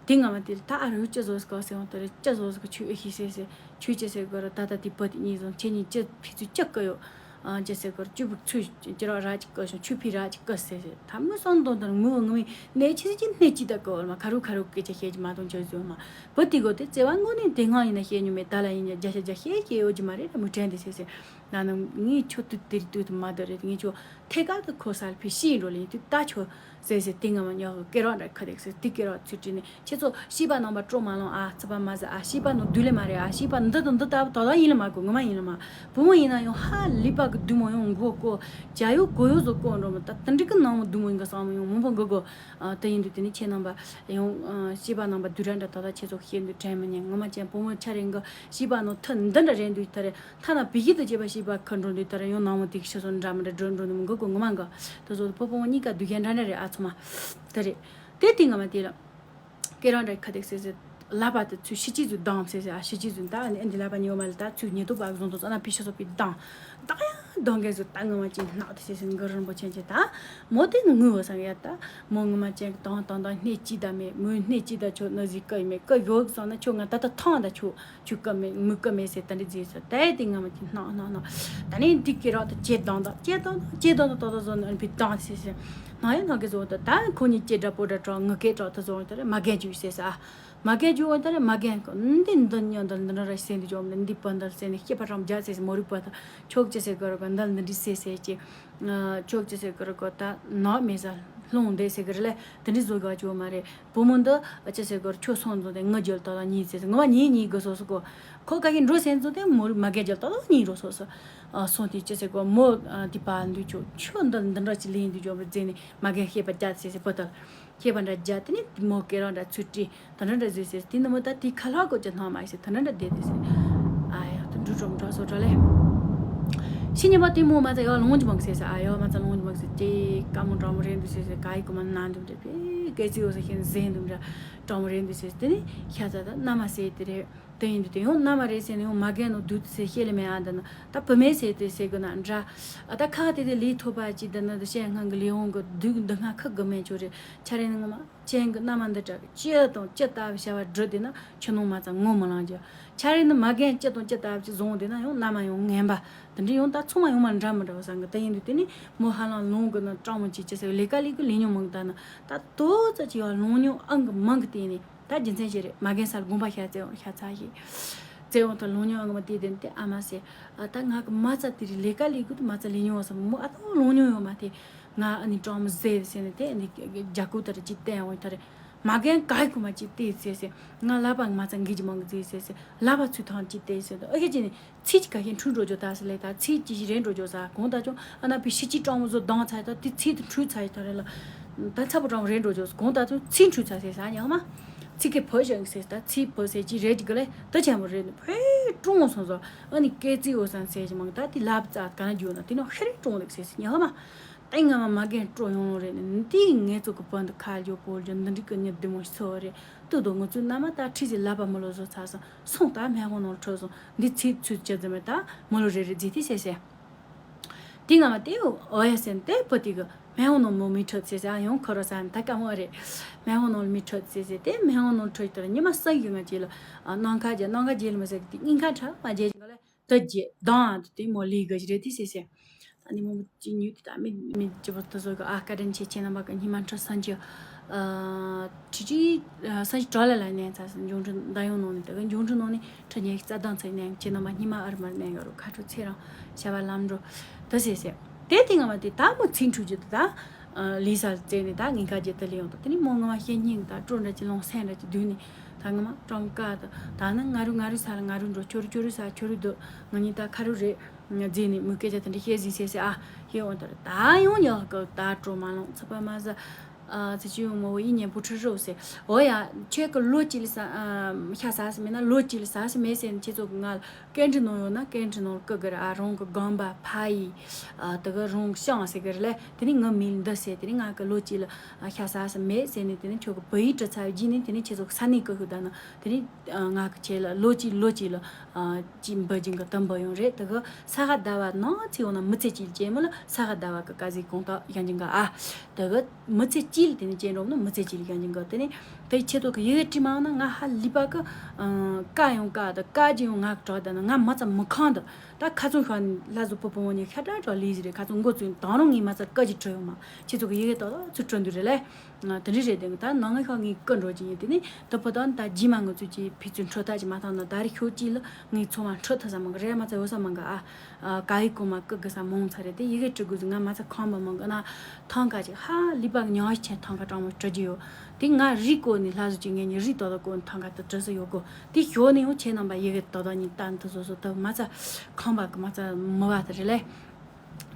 དེ་ང་མ་དེ་ད་ཨ་རུ་ཅི་ཟོ་ཟེར་གོ་ཟེར་འོང་ད་རེད། ཅི་ཟོ་ཟེར་གོ་ཆུ་ཨེ་ཤི་ཟེར་ཟེར། ཆུ་ཅི་ཟེར་གོ་ར་ད་ད་དེ་པ་དེ་གཉིས་ཟོ་ཁྱེད་གཉིས་ཅི་ཕི་ཚུ་ཅི་ཀ་ཡོད། ཨ་ཅི་ཟེར་གོ་ར་ཅུ་བུག་ཚུ་ཅི་ར་ར་ཅི་ཀ་ཤོང་ཆུ་ཕི་ར་ཅི་ཀ་ཟེར་ཟེར། ད་མོ་སང་དོན་དང་ངུ་ངུ་མི་ནས་ཆི་ཟིག་ཅི་སྣེ་ཅི་ད་ཀ་འོར་མ་ཁ་རུ་ཁ་རུ་སྐད་ཆ་བཤད་ཀྱི་མ་གཏོང་ཆོས་ཟོ་མ་བུ་དེ་གོ་དེ་བརྩེ་བ་དངོས་གནས་དེ་སྔ་ཡིན་ན་བཤད་མྱོང་མེད། ད་ལ་ཡིན་ན་བརྒྱ་ཆ་བརྒྱ་བཤད་ཀྱི་ཡོད་ཀྱི་མ་རེད། ད་མོ་དྲན་དེ་ཟེར་ཟེར། ན་ནིང་ངས་ཁྱོད་དུས་དེར་དུས་དུ་མ་དུ་རེད། ངས་ཁྱོད་ཐད་ཀར་དུ་ཁོ་སར་ཕི་ཤི་འགྲོ་ལེ་ཡིན་དུས་ད་ཁྱོད་ཟེར་ཟེར། དེ་ང་མ་ཉོག་གི་སྐེ་རགས་འདྲ་ཁ་དེག་ཟེར། དེ་སྐེ་རགས་ཚུར་བྲིས་ནས་ཁྱེད་ཚོ་ཤི་པ་ནང་པ་སྤྲོ་མ་ལོང་ཨ། ཚ་པ་མ་ཟ་ཨ། ཤི་པ་ནང་དུས་ལས་མ་རེད་ཨ། ཤི་པ་འདི་དང་འདི་ལྟ་བུ་དོ་དོ་ཡིན་ལ་མ་གོ་ངོ་མ་ཡིན་ལ་མ། བུ་མོ་ཡིན་ན་ཡང་ཧ་ལི་པ་གི་དུས་མོ་ཡང་མགོ་བསྐོ་བྱ་ཡུ་གོ་ཡུ་ཟོ་བསྐོ་འགྲོ་མོ། ད་དེ་འདྲི་གི་ནང་མོ་དུས་མོ་ཡིན་གི་བསམ་མོ་ཡང་མང་པོ་འགི་གོ། ཨ་དེ་ཡིན་དུས་དེ་ནི་ཁྱེད་རྣམ་པ་ཡང་ཨ་ཤི་པ་ནང་པ་དུས་ར་འདྲ་ད་ད་ཁྱེད་ཚོ་ཤེས་འདུག་དྲན་མི་ཉན། ངོ་མ་ཅན་བུ་མོ་ཆ་རེ་འགི་ཤི་པ་ནང་ཐུ་འདི་འདྲ་རེད་འདུག་ད་རེད། ཐ་ན་བི་ཞིག་ཏུ་བྱེད་པ་ཞིག་པ་ཁ་འགྲོ་འདུག་ད་ར་ཡང་ནང་མོ་དེ་ཤི་སོང་འདྲ་མི་འདྲ་འགྲོ་འགྲོ་ནི་མི་འགོ་གོ་ངོ་མ་འགོ། དེ་ཚོ་ཕོ་ཕོ་གཉིས་ཀ་སྡུག་ཤ་འདྲ་འདྲ་རེད་ཨ་ཚོ་མ། དེ་རེད། དེ་དེ་ངོ་མ་དེ་ལ་སྐེ་རགས་འདྲ་ཁ་དེག་ཟེར་ཟེར། ལབ་པ་དེ་ཚུལ་ཤི་ཅི་ཚུལ་སྡང་ཟེར་ཟེར། ཨ་ཤི་ཅི་ཚུལ་ད་ཨ་ནི་ཨ་འདི་ལབ་པ་ཉོ་མ་ལ་ད་ཚུལ་ཉེ་དུ་བག་བཟུང་དུ་ཙ་ན་ཕི་ཤི་སོ་ཕི་སྡང་། སྡང་ཡ་སྡང་གེ་ཚུལ་ད་ངོ་མ་ཅན་ནག་དེ་ཟེར་ཟེར། འགུ་རིན་པོ་ཆེན་ཆེ་ད་མོ་དེ་ནི་ངུ་བ་སང་ཡ་ད་མོ་ངོ་མ་ཅན་དང་དང་དང་སྣེ་ཅི་ད་མེད། མོའི་སྣེ་ཅི་ད་ཆོ་ན་ཟིག་ཀ་ཡི་མེད་ཀ་ཡོད་སང་ན་ཆོ་ང་ད་ད་ཐང་ད་ཆོ། ཆུ་ཀ་མེད་མུ་ཀ་མེད་ཟེར། ད་འདི་རྫས་ཟེར། ད་དེ་ང་མ་ཅི་སྣང་སྣང་སྣང་། ད་ནི་འདི་སྐེ་རགས་ད་ཅེ་དང་ད་ཅེ་དང་ད་ཅེ་དང་ད་ད་ད་ཟོ་ནི་ཨ་ནི་བི་དང་ཟེར་ཟེར། ན་ཡ་ན་གེ་ཟོ་ད་ད་ཁོ་གཉིས་ཅེ་དྲ་པོ་དྲ་གྲགས་ངུ་སྐད་གྲགས་ད་ཟོ་ད་རེ་མ་རྒན་ཅུ་ཟེར་ཟེར། ཨ་མ་རྒན་ཅུ་འོ་ད་རེ་མ་རྒན་ཀ་འདི་འདི་ཉོ་འདི་འདི་ར་ཟེར་འདི་ཅོ་འདི་པ་འདི་ཟེར་ནི་སྐྱེས་པ་རང་རྒྱ་ཟེར་ཟེར། མོ་རི་པ་ད་ཆོག་ཅེ་ཟེར་ག་ར་ག་འདི་འདི་འདྲི་ཟེར་ཟེར་ཅེ། ཆོག་ཅེ་ཟེར་ག་ར་ག་ད་ནག་མེད་ཟ་ལྷུང་འདི་ཟེར་ག་ར་ལེ་འདི་འདྲི་ཟོ་ག་ཅོ་མ་རེད། བུ་མོ་འདི་ཨ་ཅི་ཟེར་གོ་ཁྱོད་སོང་ཙང་དེ་ངའི་རྒྱབ་ལ་ཏག་ཏག་གཉིད་སད་ཟེར། ངོ་མ་གཉིད་གཉིད་དགོས་སོ་སོ་གོ། ཁོ་ག་གི་འགྲོ་སེམས་ཙང་དེ་མོ་རི་མ་རྒན་རྒྱབ་ལ་ཏག་ཏག་གཉིད་འགྲོ་སོ་སོ། ཨ་སོང་དེ་ཅི་ཟེར་གོ་མོ་ཨ་དེ་པ་འདུག་ཆོག་ཁྱོད་འདི་འདི་འདྲ་ཅི་ལེན་འདུག་ཅོག་རེད་ཟེར་ནས་མ་རྒན་ཤེས་པ་རྒྱ་ཟེར་ཟེར་པོ་ཏལ། ཤེས་པ་འདྲ་རྒྱ་དེ་ནི་མོ་སྐེ་རགས་འདྲ་ཚུར་བྲིས། ད་འདྲ་འདྲ་ཟེར་ཟེར་དེ་ནི་མོ་ད་དེ་ཁ་ལྷག་གོ་ཅི་སྣང་མ་ཡི་ཟེར། ད་འདྲ་འདྲ་བསྡད་དེ་ཟེར། ཨ་ཡ་ད་འགྲོ་གྲོམ་འགྲོ་སོ་འགྲོ་ལེ། ཕྱི་ཉིན་པ་དེ་མོ་མ་ཚ་ཡོ་ལོང་ཅི་མང་ཟེར་ཟེར། ཨ་ཡོ་མ་ཚ་ལོང་ཅི་མང་ཟེར། དེ་ཀ་མོ་གྲོམ་རེད་འདུག་ཟེར་ཟེར། ག་ཡི་གོ་མ་ན་འདུག་འདྲ་བེ་སྐད་ཅིག་འོ་ཟེར་ཤེས་ཟེར་འདུག་འདྲ་གྲོམ་རེད་འདུག་ཟེར། དེ་ནི་ཤ་ཚ་ད་མནའ་མ་ཟེར་དེ་རེད། དེ་ཡིན་དུས་དེ་ཡང་མནའ་མ་རེད་ཟེར་ནས་ཡང་མ་རྒན་ནོ་དུས་དུ་ཟེར་ཤེས་ལེ་མེད། ཨ་འདི་ན་ད་བུད་མེད་ཟེར་དེ་ཟེར་དགོས་ན་འདྲ། ཨ་ད་ཁ་དེ་དེ་ལས་ཐོབ་པ་ཅིག་འདི་ན་འདི་བཤད་སྔོན་གི་ལས་འོང་གི་སྡུག་འདི་སྔ་ཁ་དགོས་མེད་ཆོ་རེད། ཆ་རེ་ནི་ངོ་མ་ཅན་གི་མནའ་མ་འདི་དྲག་གི་ཅི་དང་ཅི་ལྟ་བུ་བྱ་བ་སྒྲུབ་དེ་ན་ཆུ་ནང་མ་ཚང་ངོ་མི་ལང་རྒྱུ། ཆ་རེ་ནི་མ་རྒན་ཅི་དང་ཅི་ལྟ་བུ་ཅིག་བཟུང་དེ་ན་ཡང་མནའ་མ་ཡང་ངན་པ། དེ་འདྲ་ཡང་ད་ཚང་མ་ཡང་མ་འདྲ་མི་འདྲ་བ་བསམ་གི། དེ་ཡིན་དུས་དེ་ནི་མོ་ཧ་ལམ་ལོང་གི་ན་སྤྲང་མོ་ཅིག་ཅི་ཟེར་ལས་ཀ་ལས་གི་ལས་ཉོ་མང་གི་ད་ན་ད་ཏོ་ཙ་ཅིག་ཡང་ལོང་ཉོ་ཨང་གི་མང་གི་བལྟས་ནི། ད་རྒྱུ་མཚན་ཞིག་རེད། མ་རྒན་སར་དགོངས་པ་བཞག་བཙལ་འོང་ཤ་ཚ་ཞིག་བཙལ་འོང་ད་ལོང་ཉོ་ཨང་གི་མ་དེ་དེ་ནི་དེ་ཨ་མ་ཟེར། ཨ་ད་ང་གི་མ་ཚ་དེ་རིགས་ལས་ཀ་ལས་གི་དུ་མ་ཚ་ལས་ཉོ་བ་བསམ་མོ་ཨ་ད་ལོང་ཉོ་ཡོད་མ་དེ། ང་ཨ་ནི་སྤྲང་མོ་ཟེར་ཟེར་ནས་དེ་ནི་རྒྱ་སྐུ་ད་རེ་ཅིག་བསྟན་འོང་ད་རེ། མ་རྒན་ག་ཡི་ཁུ་མ་ཅིག་བལྟས་ཟེར་ཟེར། ང་ལབ་པ་མ་ཚ་འགི་ཅི་མང་གི་ཟེར་ཟེར་ཟེར། ལབ་པ་ཚུལ་ཐང་ཅིག་བལྟས་ཟེར་དུ་ཨ་ཁེ་ཅི་ནི་ཚིག་ཅིག་ག་ཤེས་འཁྲུལ་འགྲོ་རྒྱུ་ད་ཟེར་ལེ། ད་ཚིག་ཅིག་རེད་འགྲོ་རྒྱུ་ཟ་གོང་ད་ཅུང་ཨ་ན་བི་ཤི་ཅི་སྤྲང་མོ་བཟོ་སྡང་ཚ་ད་དེ་ཚིག་དུ་འཁྲུལ་ཚ་ཡི་ད་རེ་ལ། ད་ཚ་པོ་སྤྲང་མོ་རེད་འགྲོ་རྒྱུ་གོང་ད་ཅུང་ཚིག་འཁྲུལ་ཚ་ཟེར་ཟ་ཉག་མ། ཚིག་གི་བུ་ཞིག་ཟེར། ད་ཚིག་བུ་ཟེར་ཅི་རེད་ཅི་ག་ལེ་ད་ཆེན་པོ་རེད་ནི་བོད་ཀྲུང་སོང་ཟོ། ཨ་ནི་སྐད་ཚིག་འོ་སང་ཟེར་ཅི་མང་ད་དེ་ལབ་ཙ་ག་ན་རྒྱུ་ན་དེ་ནི་ཧེ་རེ་ཀྲུང་ལེགས་ཟེར་ཟེར་ཉག་མ། ཏེ་ང་མ་མ་རྒན་སྤྲོ་ཡོང་རེད་ནི་འདི་ངེད་ཚོ་གི་བོད་འདི་ཁ་རྒྱོ་པོ་རྒྱོ་འདི་འགྲིག་གི་ཉི་བདུན་མོ་ཚོ་རེད། ཏུ་དོ་ངུ་ཚོའི་མནའ་མ་ད་ཁྲི་ཟི་ལབ་པ་མི་ལོ་བཟོ་ཚར་སོང་སོང་ད་སྨན་ཁང་ནང་ལ་འཕྲོད་སོང་། འདི་ཚིག་ཚུལ་ཅི་ཙམ་མེད་ད་མི་ལོ་རེ་རེ་རྫི་ཏི་ཟེར་ཟེར། དེ་ང་མ་དེ་འོ་ཡ་ཟེར་ནི་དེ་བུ་དེ་གི་སྨན་ཁང་ནང་མོ་མི་འཕྲོད་ཟེར་ཟེར། ཨ་ཡོང་ཁོ་རོ་ས་ནི་ད་དཀའ་མོ་རེད། སྨན་ཁང་ནང་ལ་མི་འཕྲོད་ཟེར་ཟེར་དེ་སྨན་ཁང་ནང་འཕྲོད་ཡོད་དར་ཉི་མ་ས་ཡོད་ང་ཅི་ལ་ནང་ཁ་རྒྱ་ནང་ཁ་རྒྱ་ལ་མི་ཟེར་གི་དེ་སྙིང་ཁ་ཁྲ་མ་རྒྱ་ཅི་ག་ལ། ད་རྗེས་དང་དེ་མོ་ལི་ག་ཞིག་རེད་དེ་ཟེར་ཟེར། ད་ནི་མོ་ཅི་ཉུས་དེ་ད་མི་མི་ཅི་བོ་ད་བཟོ་གི་ཨ་བཀའ་དྲིན་ཆེ་ཁྱེད་རྣམ་པ་གི་སྙིང་མ་ཁྲོ་སང་ཅི། ཁྲི་ཁྲི་སང་ཅི་གྲོ་ལ་ལ་ནས་ཚ་སི་འབྱུང་འཕྲུལ་ད་ཡོང་ནང་ནས་ད་གི་འབྱུང་འཕྲུལ་ནང་ནས་ཁྲི་ཉེ་རྩ་དང་ཚེ་ནས་ཁྱེད་རྣམ་པ་སྙིང་མ་ཨར་མར་ནས་ག་རུ་ཁ་ཁྲོ་ཚེ་རང་བྱ་བ་ལམ་འགྲོ་ད་ཟེར་ཟེར། དེ་དེ་ང་མ་དེ་ད་མོ་ཚིག་འཁྲུག་རྒྱུ་དེ་ད་ལི་ས་ལ་བཙལ་ནས་ད་ངེད་ཀ་རྒྱལ་ད་ལི་ཡོང་ད་དེ་ནི་མོ་ང་མ་ཤེས་སྙིང་ད་སྤྲོ་འདྲ་ཅི་ལོང་སེང་འདྲ་ཅི་བསྡུས་ནས། ད་ངོ་མ་སྤྲང་ཀ་ད་ད་ནི་ང་རུ་ང་རུ་ས་ལ་ང་རུ་འགྲོ། ཁྱོད་རུ་ཁྱོད་རུ་ས་ཁྱོད་རུ་འདུག་ང་གཉིས་ད་ཁ་རུ་རེད། རྫས་ནས་མི་སྐད་ཆ་དེ་འདྲ་བཤད་ཟིན་ཟེར་ཟེར་ཨ། ཧེ་འོང་ད་ར་ད་ཡོང་ཉག་གི་ད་སྤྲོ་མ་ལོང་ཚི་པ་མ་ཟ། ཨ་ཙི་ཅི་ཡོང་མོ་ཡིན་ཉན་པུ་ཁྲི་རོ་ཟེར། འོ་ཡ་ཁྱེད་ཀྱི་ལོ་གཅིག་ལ་ས་ཤ་ཟ་ཟི་མེད་ན་ལོ་གཅིག་ལ་ཟ་ཟི་མེད་ཟེར་ནས་ཁྱེད་ཚོ་གི་ང་ལ་སྐད་འཕྲིན་ནང་ཡོད་ན་སྐད་འཕྲིན་ནང་ལ་བཀུག་གི་ར། ཨ་རང་གི་སྒང་པ་ཕ་ཡི་ཨ་དེ་གི་རང་ཤང་ཟེར་གི་ར་ལས། དེ་ནས་ངའི་མིང་འདི་ཟེར། དེ་ནས་ང་གི་ལོ་གཅིག་ལ་ཤ་ཟ་ཟི་མེད་ཟེར་ནས། དེ་ནས་ཁྱོད་ཀྱི་བུ་ཡིག་བྲི་ཚར་བའི་རྗེས་ནས་དེ་ནས་ཁྱེད་ཚོ་གི་ས་གནས་བཀུག་ཤོག་ད་ནི་དེ་ནས་ང་གི་ཁྱེད་ལ་ལོ་གཅིག་ལོ་གཅིག་ལ་ཅིག་འབུལ་གྱིན་གི་དུ་འབུལ་ཡོང་རེད། དེ་གི་ས་ག་ཟླ་བ་ནང་ཚེ་ཡོང་ན་མི་ཚེ་གཅིག་ལ་སྐྱེས་མི་ལ་ས་ག་ཟླ་བ་གི་ཀ་ཟིག་གོང་ཐག་ཡང་གྱིན་གི་ཨ། དེ་གི་མི་ཚེ་གཅིག་ལ་དེ་ནས་སྐྱེས་འགྲོ་ནི་མི་ཚེ་གཅིག་ལ་ཡང་གྱིན་གི། དེ་ནས་དེ་ཁྱེད་ཚོ་གི་ཡི་གེ་བྲིས་མ་འོང་ན་ང་ཧ་ལི་པ་གི་ཀ་ཡོང་ཀ་དང་ཀ་ཅི་ཡོང་ང་གྲག་ད་ན་ང་མ་ཚ་མི་ཁང་དུ་ད་ཁ་ཚོན་ཤོར་ནས་ལྷ་བཟོ་པོ་བུ་མོ་གཉིས་ཤ་ཏྲག་ཏྲག་ལས་ཟིག་རེད། ཁ་ཚོན་མགོ་ཚོན་དང་རུང་ངས་མ་ཚ་ཀ་ཅི་བྲི་ཡོང་མ། ཁྱེད་ཚོ་གི་ཡི་གེ་ཏག་ཏག་ཚུར་བྲི་འདུག་རེད་ལས། ང་དེ་འདྲ་རེད། དེ་ད་ནང་ངའི་ཤག་ངའི་སྐུ་འགྲོ་གི་ཡིན། དེ་ནས་དུ་ཕོ་དང་ད་རྗེས་མ་ང་ཚོས་ཀྱི་ཕི་ཚོའི་འཕྲོད་ཐག་ཅིག་མ་བཏང་ན་ད་རེས་ཤོག་ཅིག་ལ་ངའི་ཚོང་བ་འཕྲོད་ཐུབ་ས་མང་གི་རེད། མ་ཚ་ཡོད་ས་མང་གི་ཨ། ཨ་ག་ཡི་གོ་མ་ཀི་གི་ས་མང་ཚ་རེད། དེ་ཡི་གེ་བྲི་དགོས་ཟེར་ང་མ་ཚ་ཁང་པ་མང་གི་ན་ཐང་ག་ཅིག་ཧ་ལི་པ་གི་ཉང་ཤི་ཆེན་ཐང་ག་གྲང་མོ་བྲི་རྒྱུ་ཡོད། དེ་ང་རི་གོ་ནས་ལྷ་བཟོ་ཅིག་ངེད་གཉིས་རི་ཏོ་ཏོ་གོ་ནས་ཐང་ག་དུ་བྲི་ས་ཡོད་གོ། དེ་ཞོག་ནས་ཡང་ཁྱེད་རྣམ་པ་ཡི་གེ་ཏོ་ཏོ་གཉིས་ལྟ་འདི་བཟོ་བཟོ་ཐུབ། མ་ཚ་ཁང་པ་གི་མ་ཚ་མི་བ་དེ་རེད་ལས།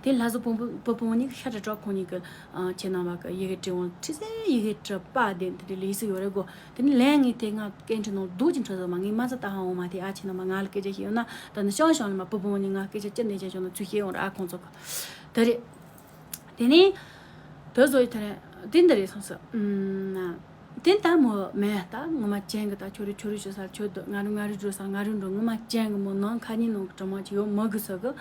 དེ་ལྷ་བཟོ་བུ་བུ་བུ་མོ་གཉིས་ཤ་ཁྲ་གྲོགས་ཁོང་གཉིས་ཀྱི་ཨ་ཁྱེད་རྣམ་པ་གི་ཡི་གེ་བྲིས་འོང་། ཁྲི་སེ་ཡི་གེ་བྲིས་པ་དེ་འདི་འདྲའི་ལས་སུ་ཡོད་རེད་གོ། དེ་ནི་ལན་ངས་དེ་ང་སྐད་འཕྲིན་ནང་རྡོ་གཅིག་འཕྲོད་ཟ་མ། ངས་མ་ཚ་ད་ཧ་འོང་མ་དེ་ཨ་ཁྱེད་རྣམ་པ་ང་ལ་སྐད་ཆ་བཤད་ཡོང་ན་ད་ནི་ཤང་ཤང་ལ་མ་བུ་བུ་མོ་གཉིས་ང་སྐད་ཆ་ཅི་འདྲ་བཤད་བྱུང་ན་ཚུར་བཤད་ཡོང་ར་ཨ་ཁོང་ཚོ་གི་དེ་རེད། དེ་ནས་དེ་བཟོ་ཡི་ཐ་རེ་དེ་འདི་རེད་སོང་ཟེར། དེ་ད་མོ་མེད་ད་ངོ་མ་ཅན་གི་ད་ཁྱོད་རུ་ཁྱོད་རུ་ཞུ་ས་ཁྱོད་འདུག་ང་རུ་ང་རུ་འགྲོ་ས་ང་རུ་འགྲོ། ངོ་མ་ཅན་གི་མོ་ནང་ཁ་ཉིན་ནང་གི་དྲི་མ་ཅི་ཡོད་མོ་གི་ས་གི་